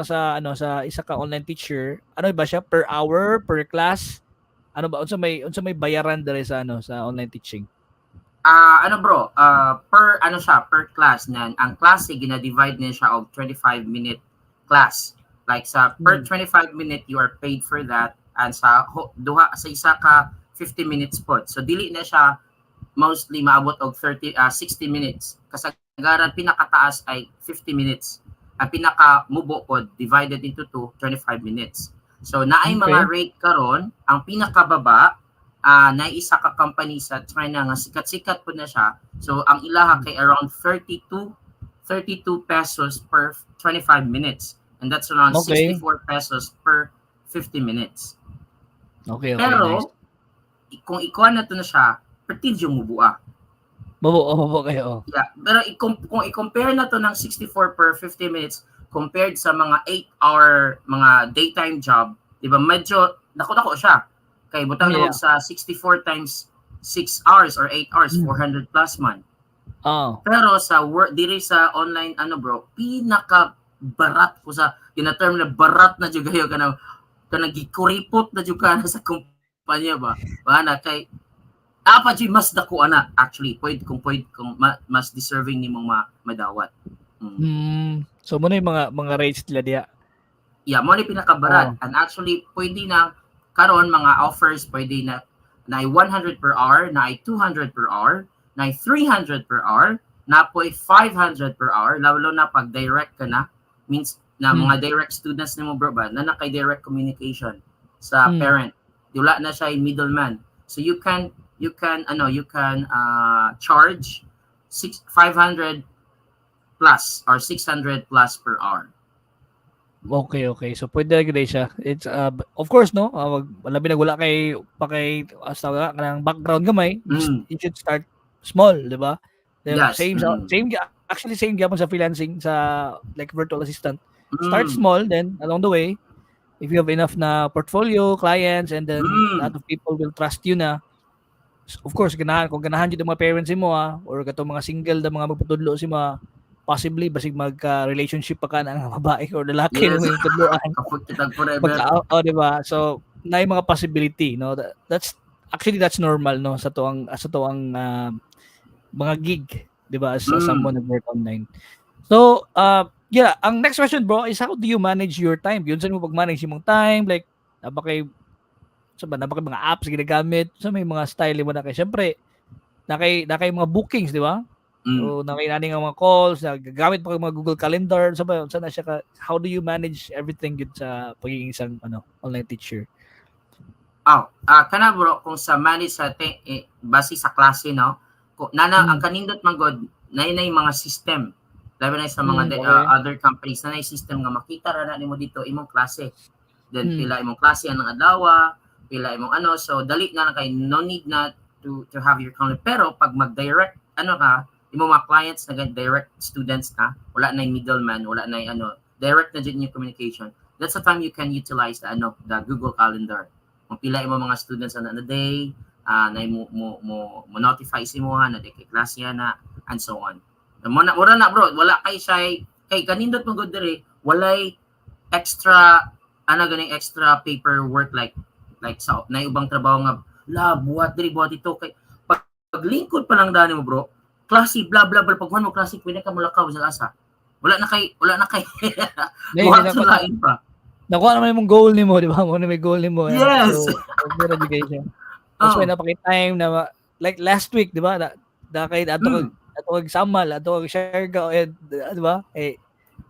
sa ano, sa isa ka online teacher, ano ba siya, per hour, per class? Ano ba, unsa may bayaran dire sa ano, sa online teaching? Ah, ano bro, per ano siya, per class na ang klase gina-divide niya siya og 25-minute class. Like sa per 25 minute you are paid for that and sa duha sa isa ka 50 minutes pod. So dili na siya mostly maabot og 30 60 minutes. Kasagaran pinakataas ay 50 minutes. Ang pinaka mubo pod divided into two, 25 minutes. So naay mga rate karon, ang pinakababa na isa ka company sa China nga sikat-sikat po na siya. So ang ilaha kay around 32 pesos per 25 minutes and that's around 64 pesos per 50 minutes. Okay, Pero nice. Kung ikuha na to na siya, pertil yung mubua. Mubo, oh, mubo kayo. Oh. Yeah, pero kung i-compare na to ng 64 per 50 minutes compared sa mga 8-hour mga daytime job, 'di ba? Medyo dako-dako siya. Kay butang sa 64 times 6 hours or 8 hours, 400 plus man. Pero sa work diri sa online ano bro, pinaka barat ko sa gina-term na barat na jud kayo, kanang kanang gikuripot na jud ka na sa kumpanya ba. Ba kay apa jud mas dako ana actually pwede kung mas deserving nimong madawat. So mo na yung mga rates nila diya. Yeah, mo ni pinakabarat. And actually pwede na karon mga offers, pwede na na 100 per hour, na 200 per hour, na 300 per hour, na po'y 500 per hour, lalo na pag direct ka na, means na mga direct students nimo bro ba, na nakay direct communication sa parent. Wala na siya yung middleman. So you can ano, you can charge six 500 plus or 600 plus per hour. Okay. So pwede na gid siya. It's of course no, labi na wala kay pa kay hasta wala kanang background gamay, you should start small, di ba? Then Yes. same sa same actually same gyapon sa freelancing, sa like virtual assistant. Start small, then along the way if you have enough na portfolio, clients, and then a lot of people will trust you na. Of course, ganahan kung ganahan jud ang mga parents mo or katong mga single na mga magpatudlo si mga possibly basig magka relationship pa ka ng babae or lalaki na may tudloan. Kapag kitag forever. Pagka, oh, di ba? So, na yung mga possibility, no? That's actually that's normal, no, sa tuang mga gig, di ba, as someone nag work online. So, yeah, ang next question bro is how do you manage your time? Yun sa mo pag-manage imong time, like naa kay sa ba naa kay mga apps ginagamit, sa may mga style mo na kay syempre na kay mga bookings, di ba? Mm. So, na kay nani nga mga calls, nagagamit pa kay mga Google Calendar, sa ba sa na siya ka, how do you manage everything gud sa pagiging isang ano, online teacher? Oh, kana bro, kung sa manage sa eh, base sa klase no. Kung nana ang kanindot man god, nay mga system. Labi na sa mga other companies na nay system nga makita ra na nimo dito imong klase. Then pila imong klase anang adlaw, pila imong ano, so dali na lang kay no need na to have your calendar. Pero pag mag-direct ano ka, imong mga clients na direct students na, wala na yung middleman, wala na yung ano, direct na jud yung communication. That's the time you can utilize the ano, the Google Calendar. Kung pila imo mga students ana na day, na mo notify si mo ha, na di kay klase na and so on. Mo na mura na bro, wala kay siya kay kanindot mo gud diri, walay extra ana ganing extra paperwork like sa na ubang trabaho nga la buhat diri buhat ito kay paglingkod pa lang dani mo bro, klase bla bla bla, pag mo klase pwede ka mulakaw sa asa, wala na kay Hindi, buhat hindi sa lain pa. Nakuha naman yung goal nimo, di ba? Mo na may goal nimo. Yes. So, okay ra jud siya. That's why napaki time na like last week, di ba? Na kay ato ato kag Samal, ato kag Siargao, eh, di ba? Eh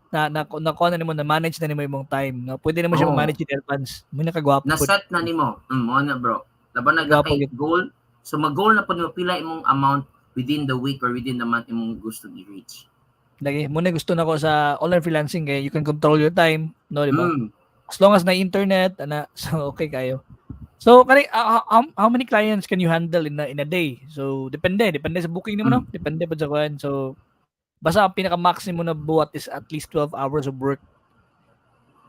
na nakuha na nimo, na manage na nimo imong time. No? Pwede na mo siya ma-manage in advance. Mo na kagwapo. Na set na nimo mo na bro, laban na Gwapo kay yun. Goal, so mag-goal na pud nimo pila imong amount within the week or within the month imong gusto i-reach. Lagi mo na gusto nako sa online freelancing kay you can control your time, no, di ba? Mm. As long as na internet ana, so okay kayo. So kani how many clients can you handle in a day? So depende sa booking nimo, no? Depende pa sa kuan. So basta ang pinaka maximum na buhat is at least 12 hours of work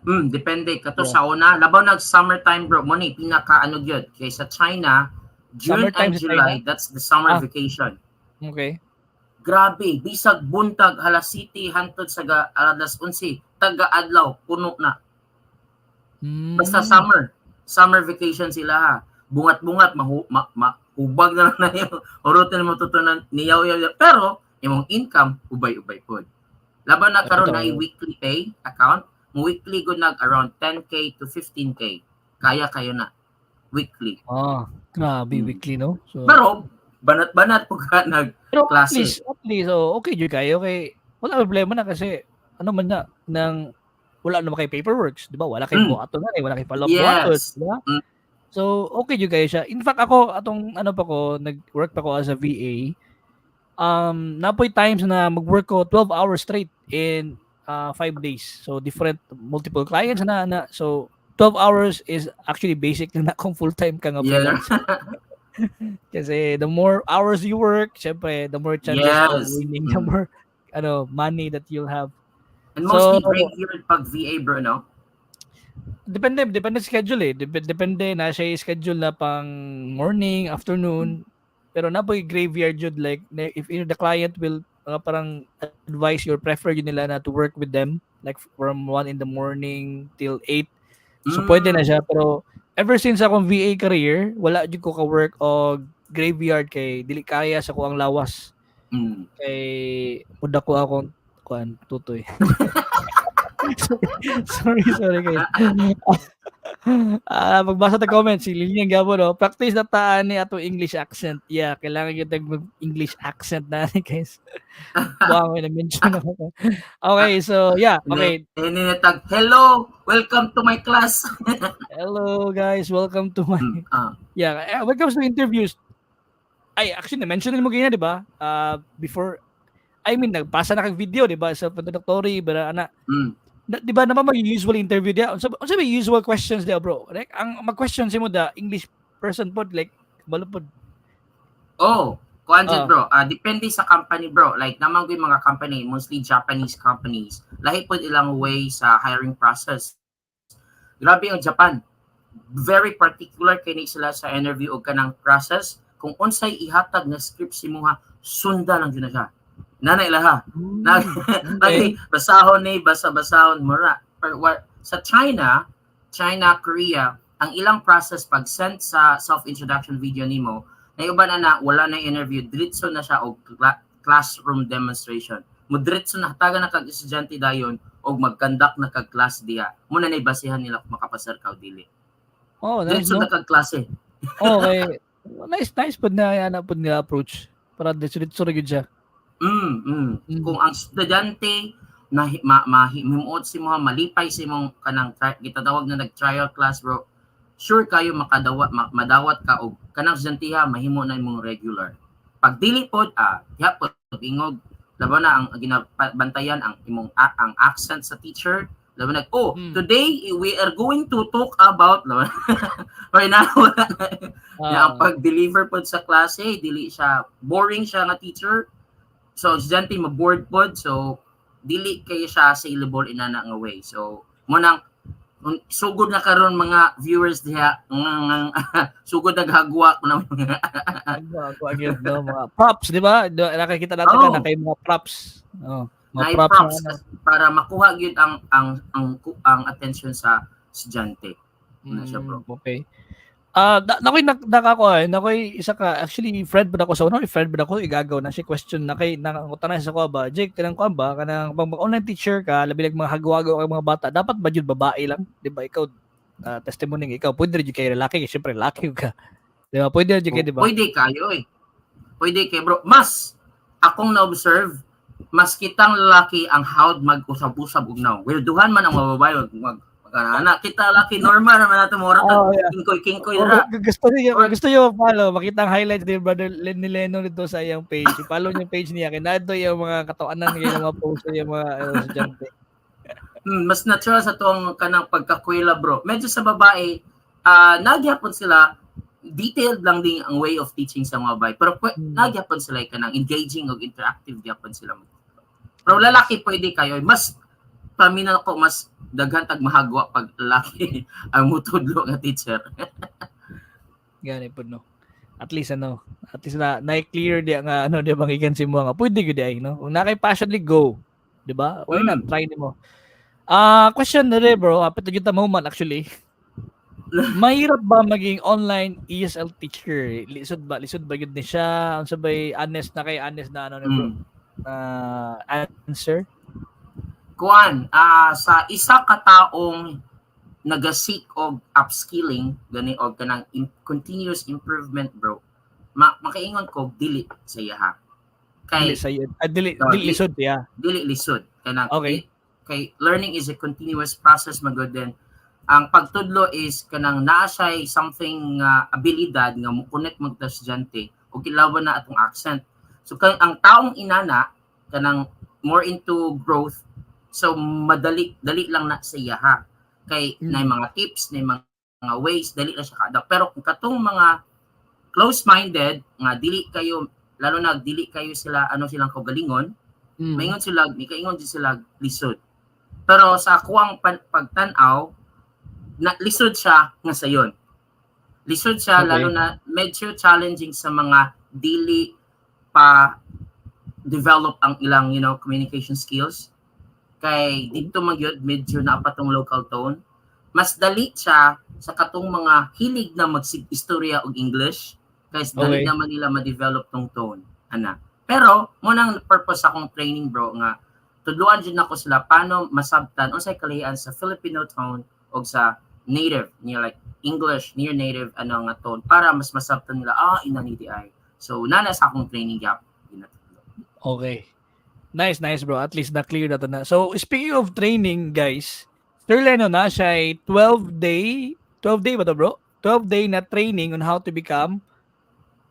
Depende kato sa una, labaw nag summertime, bro. Mo ni pinaka ano gyud kay sa China, June Summertime and sa July, that's the summer vacation. Grabe, bisag buntag alas 7 hantod sa alas 11, taga adlaw puno na. Basta summer, summer vacation sila ha. Bungat-bungat mahu, ma, ma, hubag na lang na yung urutin mo tutunan niyaw yaw. Pero imong income ubay-ubay pod. Laban na karon na weekly pay account, mo weekly gud nag around 10K to 15K. Kaya kayo na weekly. Ah, grabe, weekly, no? So, Pero banat-banat po ka nag pero at klase. least, oh, okay jud kayo kay wala problema na kasi ano man na nang wala naman kay paperworks, di ba? Wala kay buhaton na eh, wala kay follow-up buhaton, di ba? So, okay jud kayo siya. In fact, ako atong ano pa ko, nag-work pa ko as a VA. Napoy times na mag-work ko 12 hours straight in 5 days. So, different multiple clients na. So, 12 hours is actually basic na kung full-time ka nga freelance. Kasi the more hours you work, syempre, the more chances of winning, the more ano money that you'll have. And mostly So, graveyard pag VA, bro, no? Depende sa schedule eh. Depende na siya yung schedule na pang morning, afternoon. Pero na po'y graveyard jud, like if the client will parang advise you or prefer yun nila na to work with them like from 1 in the morning till 8. So pwede na siya, pero ever since akong VA career, wala jud ko ka-work og graveyard kay dili kaya sa kuang lawas. Kay muda ko akong kuan tutoy. Sorry, sorry guys. Ah, magbasa ta comment si Lilian Gabo, no. Practice na taan ni ato English accent. Yeah, kailangan gyud mag English accent na ni, guys. Wow, na mention ako. Okay, so yeah, okay. Tag, "Hello, welcome to my class." Hello guys, welcome to my Yeah, eh, when it comes to interviews, ay, actually na-mention mo ganyan, di ba? Before, I mean, nagpasa na kag video, di ba? Sa introductory, ba ana. Na, di ba naman mag usual interview diya? Unsa may usual questions diya, bro? Like ang mag-question mo da English person pod, like balo pod. Oh, kuan bro. Depende sa company, bro. Like naman ko yung mga company, mostly Japanese companies. Lahi pod ilang way sa hiring process. Grabe ang Japan. Very particular kini sila sa interview o kanang process. Kung unsay ihatag na script si muha, sunda lang jud na siya. Nana ilaha. Na, okay. Basahon ni, basa-basahon mura. Pero sa China, China, Korea, ang ilang process pag send sa self-introduction video nimo, na uban na na wala na interview, diretso na siya og classroom demonstration. Mo diretso na, hatagan na kag estudyante dayon og mag-conduct na kag class diha. Muna na basihan nila kung makapasar ka o dili. Oh, nice, diretso no? na kag klase. Okay. Nice, nice pud na ana pud nga approach. Para diretso ra gyud siya. Kung ang estudyante na ma, ma, himuot si mo, malipay si mong kanang gitawag na nag-trial class, bro, sure kayo makadawat, madawat ka og kanang estudyante mahimo na imong regular. Pag dili pod, diha pod ingog laban na ang ginabantayan ang imong ang accent sa teacher, laban na, "Oh, today we are going to talk about," laban or na wala na. Na ang pag-deliver pod sa klase, dili siya, boring siya nga teacher. So estudyante ma-bored pod, so dili kayo siya saleable inana nga way. So mo nang sugod na karon mga viewers diha nga sugod naghagwa ko na mga Agwa gyud, no, mga props, di ba? Nakikita natin na kay mga props. Oh, mga na props, props na, ano. Para makuha gyud ang attention sa estudyante. Na siya, bro. Okay. Ah, nakoy nakakuha, nakoy isa ka, actually friend ba ako sa una, friend ba ako igagaw na siya question na kay nangutana sa ko ba, "Jake, kanang kuan ba, kanang pag online teacher ka, labi lag mga hagwagaw kay mga bata, dapat ba jud babae lang?" Di ba ikaw, testimony ikaw, pwede rin jud kay lalaki, kay syempre lalaki ka. Di ba? Pwede rin jud kay, di ba? Pwede kayo eh. Pwede kay, bro. Mas akong na-observe, mas kitang lalaki ang hawd mag-usab-usab og now. Weirduhan man ang mga babae mag ana kita laki, normal naman nato mo Oh, yeah. kingkoy kingkoy Oh, ra. Gusto niyo follow, makita ang highlights ni Brother Len, ni Lennon dito sa iyang page. I-follow niyo yung page niya kay naadto yung mga katawanan kay mga post yung mga ano, estudyante. Mas natural sa tuong kanang pagkakwela, bro. Medyo sa babae, nagyapon sila, detailed lang din ang way of teaching sa mga babae. Pero nagyapon sila kanang engaging o interactive gyapon sila. Pero lalaki pwede kayo. Mas Paminaw ko, mas daghan tag mahagwa pag lalaki ang mutudlo nga teacher. Gani pud, no. At least ano, at least na na-clear di nga ano di bang ikan si mo nga pwede gyud ay, no. Kung naa kay passion, go. Di ba? Why not try nimo? Ah, question na rin, bro. Hapit na gyud ta moment actually. Mahirap ba maging online ESL teacher? Lisod ba? Lisod ba gyud ni siya? Unsa bay honest na kay honest na ano ni bro? Na answer? Kuan, sa isa ka taong naga-seek og upskilling gani og kanang continuous improvement, bro. Makaingon ko dili sa iya ha. Kay Dili sa iyo. Ah, dili No, dili lisod ya. Dili lisod kanang kay learning is a continuous process magod din. Ang pagtudlo is kanang naa siya'y something nga abilidad nga mo connect mag estudyante ug kilawan na atong accent. So kay ang taong inana kanang more into growth, so madali dali lang na sa iya ha. Kay na mga tips, na mga ways, dali na siya ka. Pero kung katong mga close-minded nga dili kayo, lalo na dili kayo sila ano silang kaugalingon, maingon sila, mikaingon din sila lisod. Pero sa akuang pagtan-aw na lisod siya nga sayon. Lisod siya lalo na medyo challenging sa mga dili pa develop ang ilang communication skills kay dito man gyud medyo naa pa tong local tone. Mas dali siya sa katong mga hilig na magsig-istorya og English kay dali naman nila ma-develop tong tone ana. Pero mo nang purpose akong training, bro, nga tudluan jud nako sila paano masabtan unsay kalahian sa Filipino tone og sa native near, like English near native ano nga tone para mas masabtan nila, ah, inani di ay. So nana sa akong training gap ginatudlo. Okay. Nice, nice, bro. At least na-clear na to na. So, speaking of training, guys, Sir Leno na siya ay 12 day, 12 day ba to, bro? 12 day na training on how to become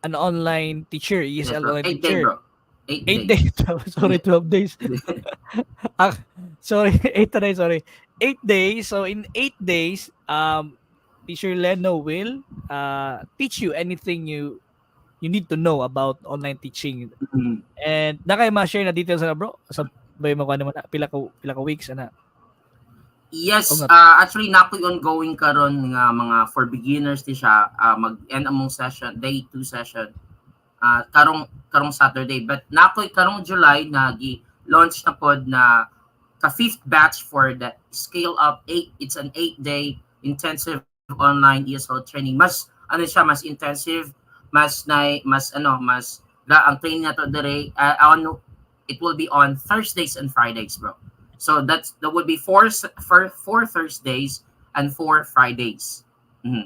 an online teacher, Yes, ESL bro. Online 8 day, teacher. bro. 8 8 day. Days. Sorry, 12 days. Ah, sorry, 8 na, sorry. 8 days. So in 8 days, Teacher Leno will teach you anything you need to know about online teaching. And na kayo ma-share na details na, bro? Sabay mo naman na pila ka weeks ana. Yes, Oo nga. Actually na ako'y ongoing karon nga mga for beginners di siya, mag-end among session, day 2 session karong Saturday. But na ako'y karong July na gi-launch na pod na ka fifth batch for the Scale Up 8. It's an 8-day intensive online ESL training. Mas ano siya, mas intensive, mas na mas ano, mas da ang training na to dire on it will be on Thursdays and Fridays, bro. So that would be four Thursdays and four Fridays.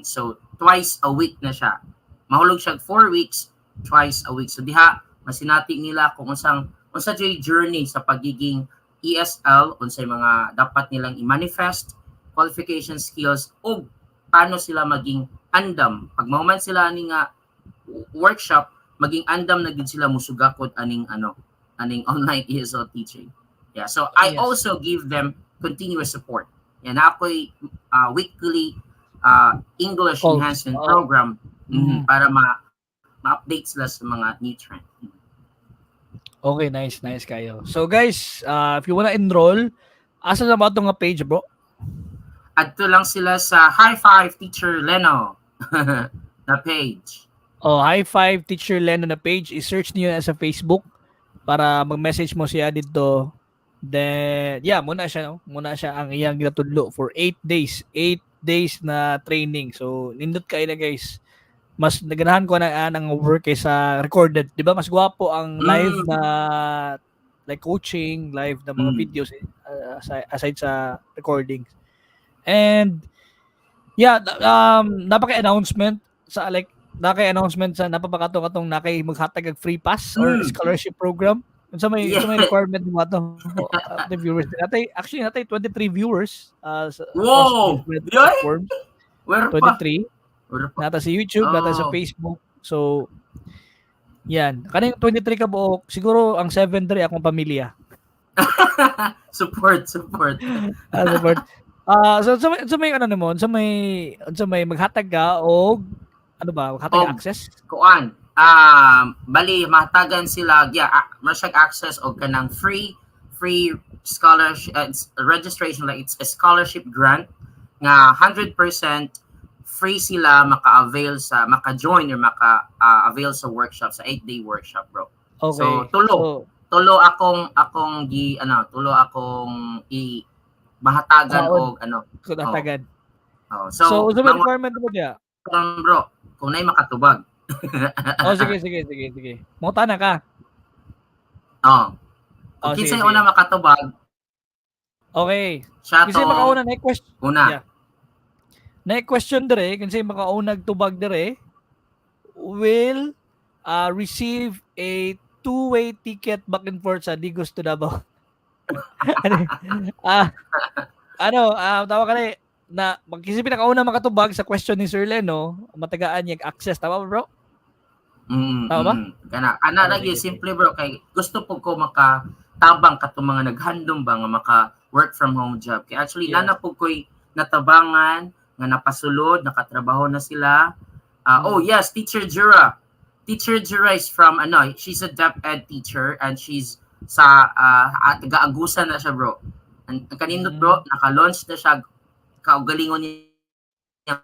So twice a week na siya. Mahulog siya 4 weeks, twice a week. So diha masinati nila kung unsang unsa jud journey sa pagiging ESL, unsay mga dapat nilang i-manifest, qualification, skills, ug paano sila maging andam. Pag mahuman sila ani nga workshop, maging andam na gid sila musugakod aning ano, aning online ESL teaching. Yeah, so I also give them continuous support. Yan ako'y weekly English Calls. Enhancement Oo. Program para ma ma-update sila sa mga new trend. Okay, nice, nice kayo. So guys, if you wanna enroll, asa na ba itong nga page, bro? Adto lang sila sa High Five Teacher Leno na page. Oh, High Five Teacher Leno na page. I-search niyo na sa Facebook para mag-message mo siya dito. Then, yeah, muna siya, no? Muna siya ang iyang ginatudlo for 8 days. 8 days na training. So, nindot kayo na, guys. Mas naganahan ko na ang work kaysa recorded. 'Di ba? Mas gwapo ang live na like coaching, live na mga videos aside sa recordings. And yeah, napaka-announcement sa like naka announcement sa napapakato katong nakay maghatag og free pass or scholarship program. Unsa may requirement mo ato the viewers? Natay actually natay 23 viewers sa across different Yoy! Platforms. Where pa? 23. Where pa? Nata sa YouTube, nata sa Facebook. So yan. Kaning 23 ka buok, siguro ang 7 diri akong pamilya. Support, support. Ah, support. Ah, so sa may ano nimo, sa may maghatag ka og ano ba, maghatag Og access? Kuan, bali mahatagan sila, yeah, ah, access og kanang free free scholarship, it's a registration, like it's a scholarship grant nga 100% free sila maka-avail sa maka-join or maka-avail sa workshop, sa 8-day workshop, bro. So, tulo. Tulo akong gi ano, tulo akong i mahatagan Kwaon. Og ano. Kunatagan. Oh, So, so, so, may mga requirement mo diya? Bro, kung naay makatubag. Oh, sige, sige, sige, sige. Mota na ka. Oh. Oh, Kung sige, kinsay sige. Una makatubag, siya Kasi to makauna na question. Una. Yeah. Na question dire, kinsay makaunag tubag dire will receive a two-way ticket back and forth sa Digos to Davao. Ano, tawag ka na magkisi pinakauna makatubag sa question ni Sir Leno, matagaan niya access, tama ba, bro? Mm, Tama ba? Kana kana Oh, lagi sige, sige. simple, bro, kay gusto po ko maka tabang katong mga naghandom ba nga maka work from home job. Kay actually nana po ko'y natabangan nga napasulod, nakatrabaho na sila. Oh yes, Teacher Jura. Teacher Jura is from ano, she's a DepEd teacher and she's sa taga-Agusan na siya, bro. Ang kanindot, bro, naka-launch na siya kaugalingon niya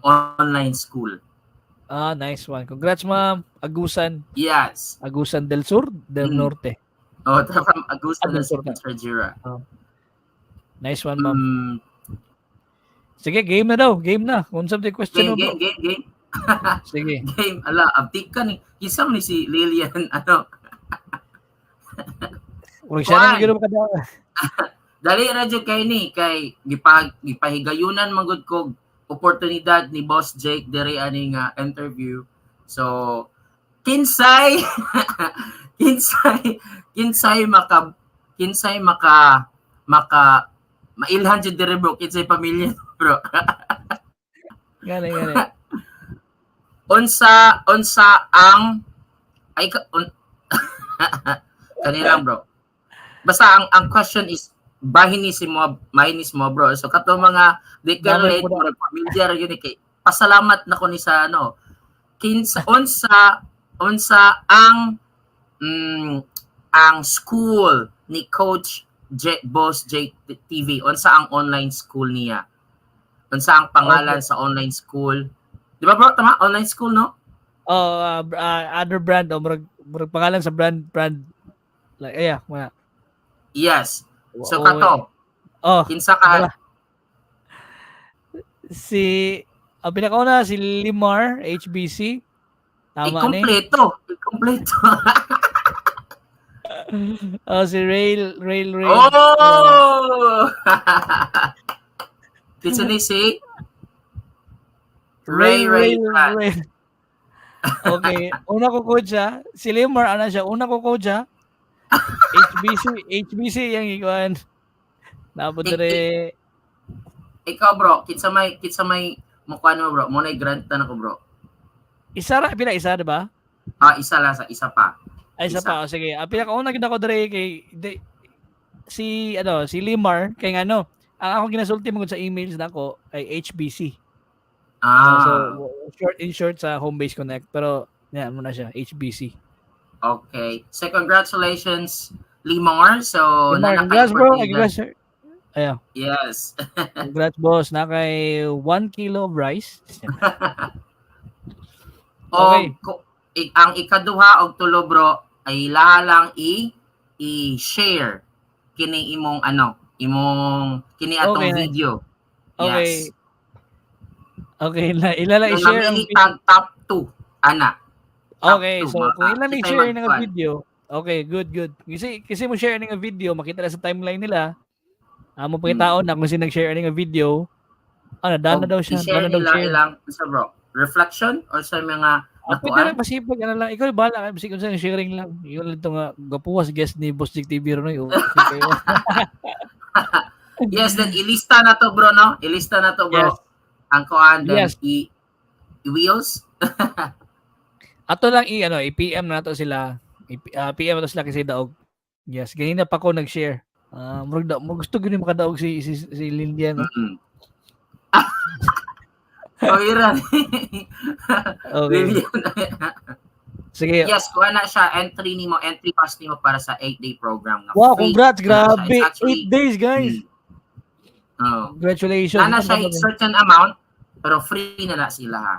online school. Ah, nice one. Congrats, ma'am. Agusan. Yes. Agusan del Sur, del Norte. Oh, from Agusan Ah, del na si Sur na. Teacher Jura. Nice one, ma'am. Sige, game na daw. Game na. Kung sa question Game, mo, bro. Game, game, game. Sige. Game. Ala, abtik ka ni. Isa ni si Lilian, ano. Murag siya na Kuan. gyud makadaw. Dali ra jud kay ni kay gipahigayunan man gud ko oportunidad ni Boss Jake diri ani nga interview. So kinsay maka maka mailhan jud diri, bro, kinsay pamilya, bro. Ngani, ngani. Unsa ang ay ka, kanilang, bro. Basta ang question is bahin ni si mo mahinis mo, bro. So kato mga di ka Damay relate po na. Murag pamilyar yun eh kay pasalamat na ko ni sa ano. Kinsa unsa unsa ang ang school ni Coach J, Boss J TV? Unsa ang online school niya? Unsa ang pangalan sa online school? Di ba, bro? Tama? Online school, no? Oh, other brand oh, murag pangalan sa brand like yeah, wala. Yes. So Oh, kato, Oh, kinsa ka wala. Si ang pinakauna si Limar HBC. Tama ni. Ikompleto. Ikompleto. Oh, si Rail Rail Rail. Oh! Kinsa ni si Ray Ray Rail Rail. Okay, una ko coach ha. Si Limar ana siya, una ko coach ha. HBC, HBC yang ikuan. Napo dire. Ikaw, bro, kinsa may mukuan mo, bro? Mo na grant na ko, bro. Isa ra pila isa, di ba? Ah, isa lang sa isa pa. Ay, isa Isa. pa. O, sige. Ang pinakauna gid ako dire kay di, si ano, si Limar kay ngano. Ang akong ginasulti mo sa emails nako ay HBC. So short in short sa Home Base Connect, pero yan mo na siya HBC. Okay. So congratulations, Limar. So Limar, nana congrats, kay bro. oportunidad. Congrats, sir. Ayan. Yes. Congrats, boss. Na kay 1 kilo of rice. O ang ikaduha og tulo, bro, ay lahalang i i-share kini imong ano, imong kini atong video. Okay. Yes. Okay na ilala So, i-share ang namili video. tag top 2 ana. Top Okay, 2 so mga kung ilan kita'y i-share ng magkuan. video, okay, good, good. Kasi mo share ng video, makita na sa timeline nila. Amo pakitaon na kung sino nag-share ng video. Ano, dana Og daw siya, i-share dana daw nila share. Ilang sa, bro, reflection or sa mga Ah, pwede nakuan. lang masipag ano lang. Ikaw bahala ka bisig unsa sharing lang. Yun lang to nga gapuwas guest ni Boss Jake TV ron okay kayo. Yes, then ilista na to, bro, no? Ilista na to, bro. Yes. Ang kuan then i wheels. Ato lang i ano, i-PM na nato sila. I PM na to sila kasi daog. Yes, ganina pa ko nag-share. Ah, murag da, mo gusto gyud ni makadaog si Lindian, no? Oh, ira. Okay. Lilian. Sige. Yes, kuha na siya, entry nimo, entry pass nimo para sa 8-day program nga Wow, free congrats, na siya. grabe. It's actually 8 days, guys. Oh. Congratulations. Naa na siya certain amount pero free na na sila ha.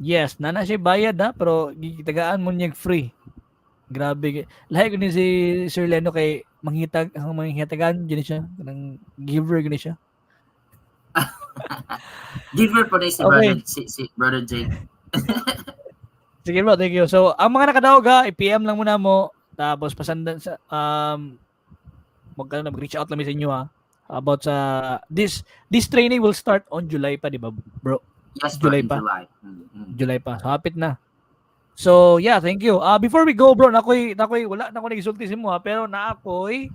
Yes, naa na siya bayad ha, pero gitagaan mo niya free. Grabe. Lahi ko ni si Sir Leno kay manghitag ang manghitagan gini siya, kanang giver gini siya. Giver po ni si brother si Brother Jake. Sige bro, thank you. So, ang mga nakadaog ha, i-PM lang muna mo tapos pasandan sa mag ano, mag-reach out lang mi sa inyo ha about sa this training will start on July pa, di ba, bro? Yes, bro, July in pa. July. July pa. So, hapit na. So, yeah, thank you. Before we go, bro, nakoy wala na ko nagsulti sa imo ha, pero naa koy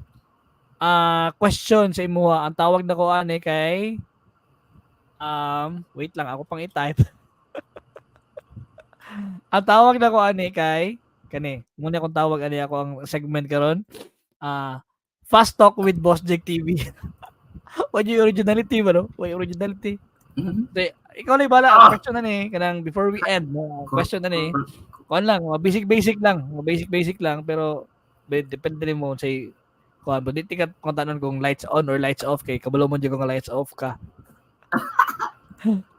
question sa imo ha. Ang tawag na ko ani kay wait lang, ako pang i-type. Ang tawag na ko ani kay kani. Muna akong tawag ani ako ang segment karon. Fast Talk with Boss Jake TV. Wa yung originality ba, no? Wa yung originality. So, ikaw na bala, ang question na ni kanang before we end, no, question na ni. Kuan lang, mga basic basic lang, mga basic basic lang pero depende rin mo say kuan ba di ka kung tanon kung lights on or lights off kay kabalo mo jud kung lights off ka.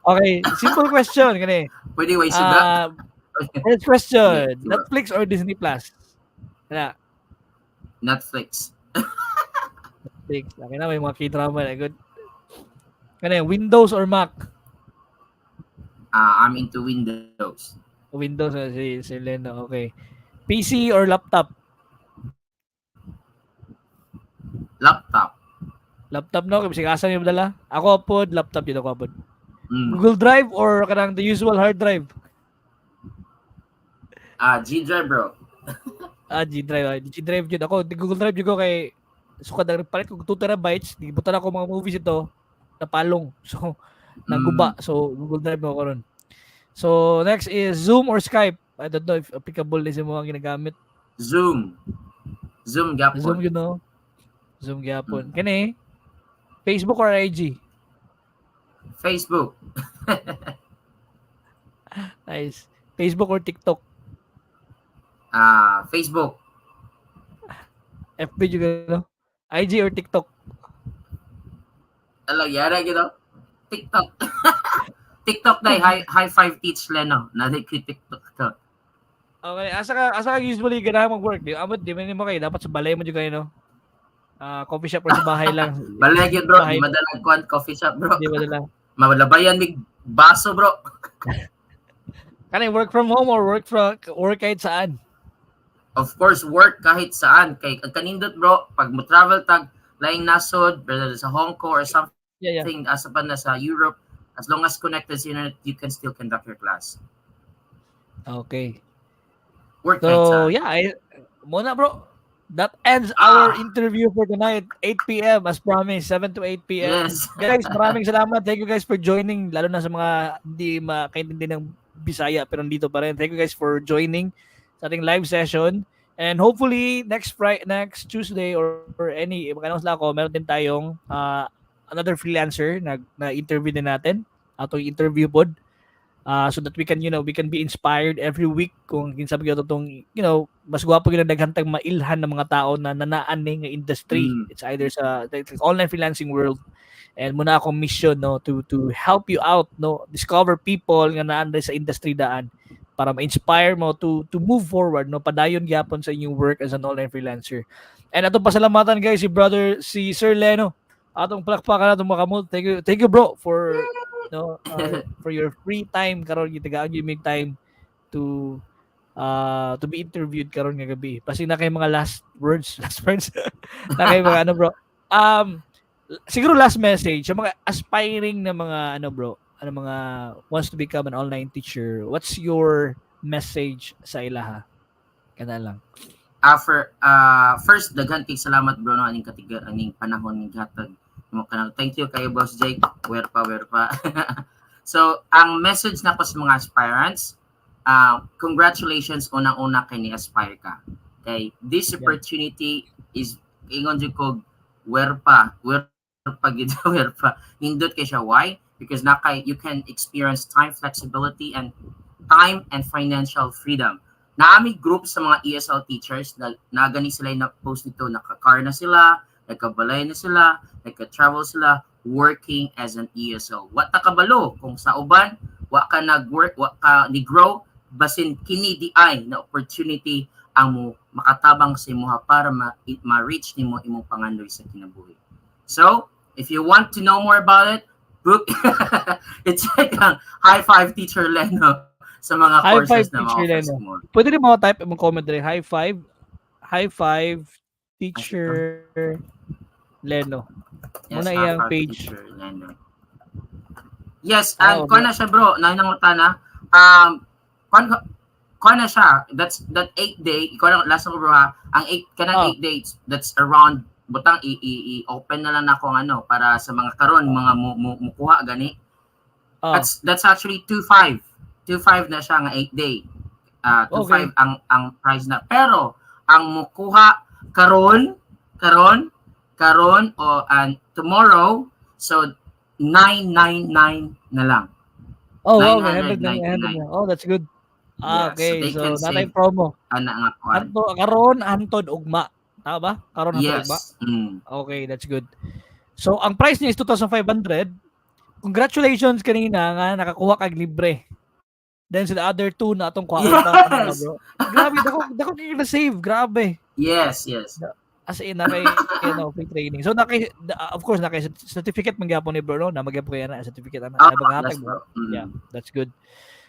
Okay, simple question kani. Pwede way suga. First question, Sige, Netflix or Disney Plus? Na, Netflix. Netflix. Okay na, may mga K-drama na good. Kani, Windows or Mac? I'm into Windows. Windows na si Leno, okay. PC or laptop? Laptop. Laptop no, kay bisag asa niyo dala. Ako pod, laptop yun ako pod. Google Drive or kanang the usual hard drive? G Drive, bro. Ah, G Drive. Ah, G Drive jud ako. Di Google Drive jud ko kay sukad ang palit kog 2 terabytes, di butan ako mga movies ito napalong. So naguba. So Google Drive mo ko ron. So next is Zoom or Skype. I don't know if applicable ni sa mga ginagamit. Zoom. Zoom gapon. Zoom yun no. Zoom gyapon. Kani Facebook or IG? Facebook. Nice. Facebook or TikTok? Facebook. FB jud no? IG or TikTok? Alam, yara gitu. TikTok. TikTok dai high high five teach Leno. Na TikTok to. Okay, asa ka usually ganahan mag-work? Di amot di man nimo kay dapat sa balay mo jud kayo no. Coffee shop or sa bahay lang. Balay gyud bro, Bahay. di madalag kuan coffee shop, bro. Di ba dala? Malabayan mig baso, bro. Kani work from home or work kahit saan? Of course, work kahit saan kay ang kanindot bro, pag mo travel tag laing nasod, whether sa Hong Kong or something, asa pa na sa Europe, as long as connected sa internet, you can still conduct your class. Okay. Work kahit So, saan. yeah, muna bro. That ends our interview for tonight, 8 p.m. as promised, 7 to 8 p.m. Yes. Guys, maraming salamat. Thank you guys for joining, lalo na sa mga hindi makaintindi ng Bisaya pero nandito pa rin. Thank you guys for joining sa ating live session. And hopefully next Friday, next Tuesday or any, mag-announce lang ako, meron din tayong another freelancer na interview din natin. Atong interview pod. So that we can be inspired every week kung kinsa ba gyud tong mas gwapo gyud ang daghan tag mailhan ng mga tao na nanaan ni nga industry. It's either sa like, online freelancing world and muna akong mission no to help you out no discover people nga naan sa industry daan para ma-inspire mo to move forward no padayon gyapon sa inyong work as an online freelancer. And atong pasalamatan guys si brother si Sir Leno. Atong palakpakan atong mga kamot. Thank you bro for no for your free time karon gitagaan gyud mig time to be interviewed karon nga gabi. Basi na kay mga last words na kay mga ano bro. Siguro last message sa mga aspiring na mga ano bro, ano mga wants to become an online teacher. What's your message sa ilaha? Kana lang. For first daghan kay salamat bro no aning katiga aning panahon ning gihatag mo kanang thank you kayo Boss Jake, where pa where pa. So ang message nako sa mga aspirants, congratulations unang-una kay ni aspire ka kay this opportunity is ingon jud ko where pa gid where pa nindot kay siya. Why? Because na kay you can experience time flexibility and time and financial freedom. Naa mi group sa mga ESL teachers na gani sila na post nito, naka-car na sila, nagkabalay na sila, nagka-travel sila working as an ESL. Wa ta kabalo kung sa uban wa ka nag-work, wa ka ni grow, basin kini diay na opportunity ang mo makatabang sa imuha para ma-reach nimo imong pangandoy sa kinabuhi. So, if you want to know more about it, book i-check ang High Five Teacher Leno sa mga High courses Five na Teacher ma-offer Leno. sa mo. Pwede rin mo type imong comment diri, "High five, high five Teacher Leno." Yes, Muna High iyang Five page. Teacher Leno. Yes, Ah, and okay. kuan na siya, bro, na nangutana. Kuan na siya. That's that 8 day, ikaw lang last ko, bro, ha. Ang 8 kanang 8 days, that's around butang i open na lang nako ang ano para sa mga karon mga mukuha gani. That's actually 2.5. 2.5 na siya nga 8 day. 2.5 ang price na. Pero ang mukuha karon o and tomorrow, so 999 na lang. Oh, wow, 999. 999. Oh, that's good. Ah, Yeah, so okay. they So, can natay save promo. Ana nga kuan. Anto karon hantod ugma. Tama ba? Karon hantod ugma. Yes. Okay, that's good. So, ang price niya is 2,500. Congratulations kanina nga nakakuha kag libre. Then sa the other two na atong kuha pa, bro. Grabe, dako dako kay na save, grabe. Yes. As in, na kay free training. So naki of course naka certificate man gyapon ni bro, no? Na magyapon kay na certificate ana. Ah, Na maghatag yes, mo. bro. Yeah, that's good.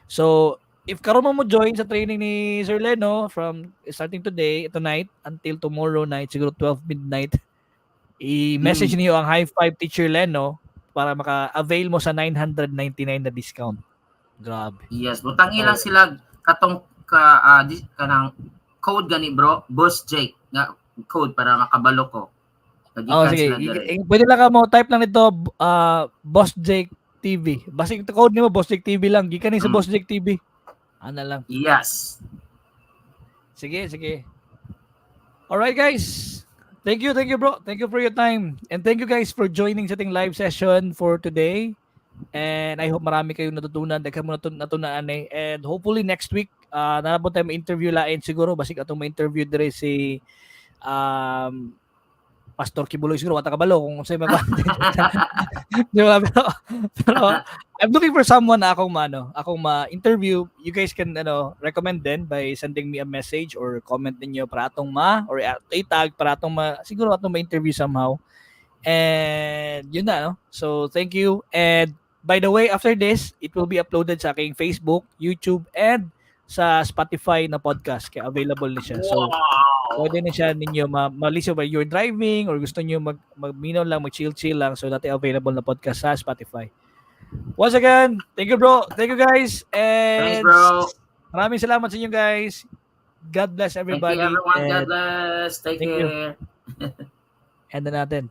So, if karon mo join sa training ni Sir Leno from starting today, tonight, until tomorrow night, siguro 12 midnight, i-message niyo ang High Five Teacher Leno para maka-avail mo sa 999 na discount. Grabe. Yes, butangi lang sila katong ka kanang code gani, bro, Boss Jake nga code para makabalo ko. Nagikan Oh, sige. sila dere. Pwede lang ka mo type lang nito Boss Jake TV. Basta yung code nimo Boss Jake TV lang. Gikan ni sa Boss Jake TV. Ana lang. Yes. Sige, sige. Alright, guys. Thank you, bro. Thank you for your time. And thank you guys for joining sa ating live session for today. And I hope marami kayong natutunan. Daghan mo natunaan eh. And hopefully next week, naa na pod tayo ma-interview lain siguro. Basig atong ma-interview dire si Pastor Kibuloy siguro. Wa ta kabalo kung unsay mga di ba? Pero I'm looking for someone na akong maano, akong ma-interview. You guys can ano recommend din by sending me a message or comment ninyo para atong ma or i-tag para atong ma siguro atong ma-interview somehow. And yun na, no? So thank you. And by the way, after this, it will be uploaded sa aking Facebook, YouTube, and sa Spotify na podcast. Kaya available na siya. So, pwede na siya ninyo ma-listen while you're driving or gusto niyo magminaw lang, mag-chill-chill lang. So, dati available na podcast sa Spotify. Once again, thank you, bro. Thank you, guys. And Thanks, bro. maraming salamat sa inyo, guys. God bless Thank everybody. you, everyone. God And bless. Take thank you. care. End na natin.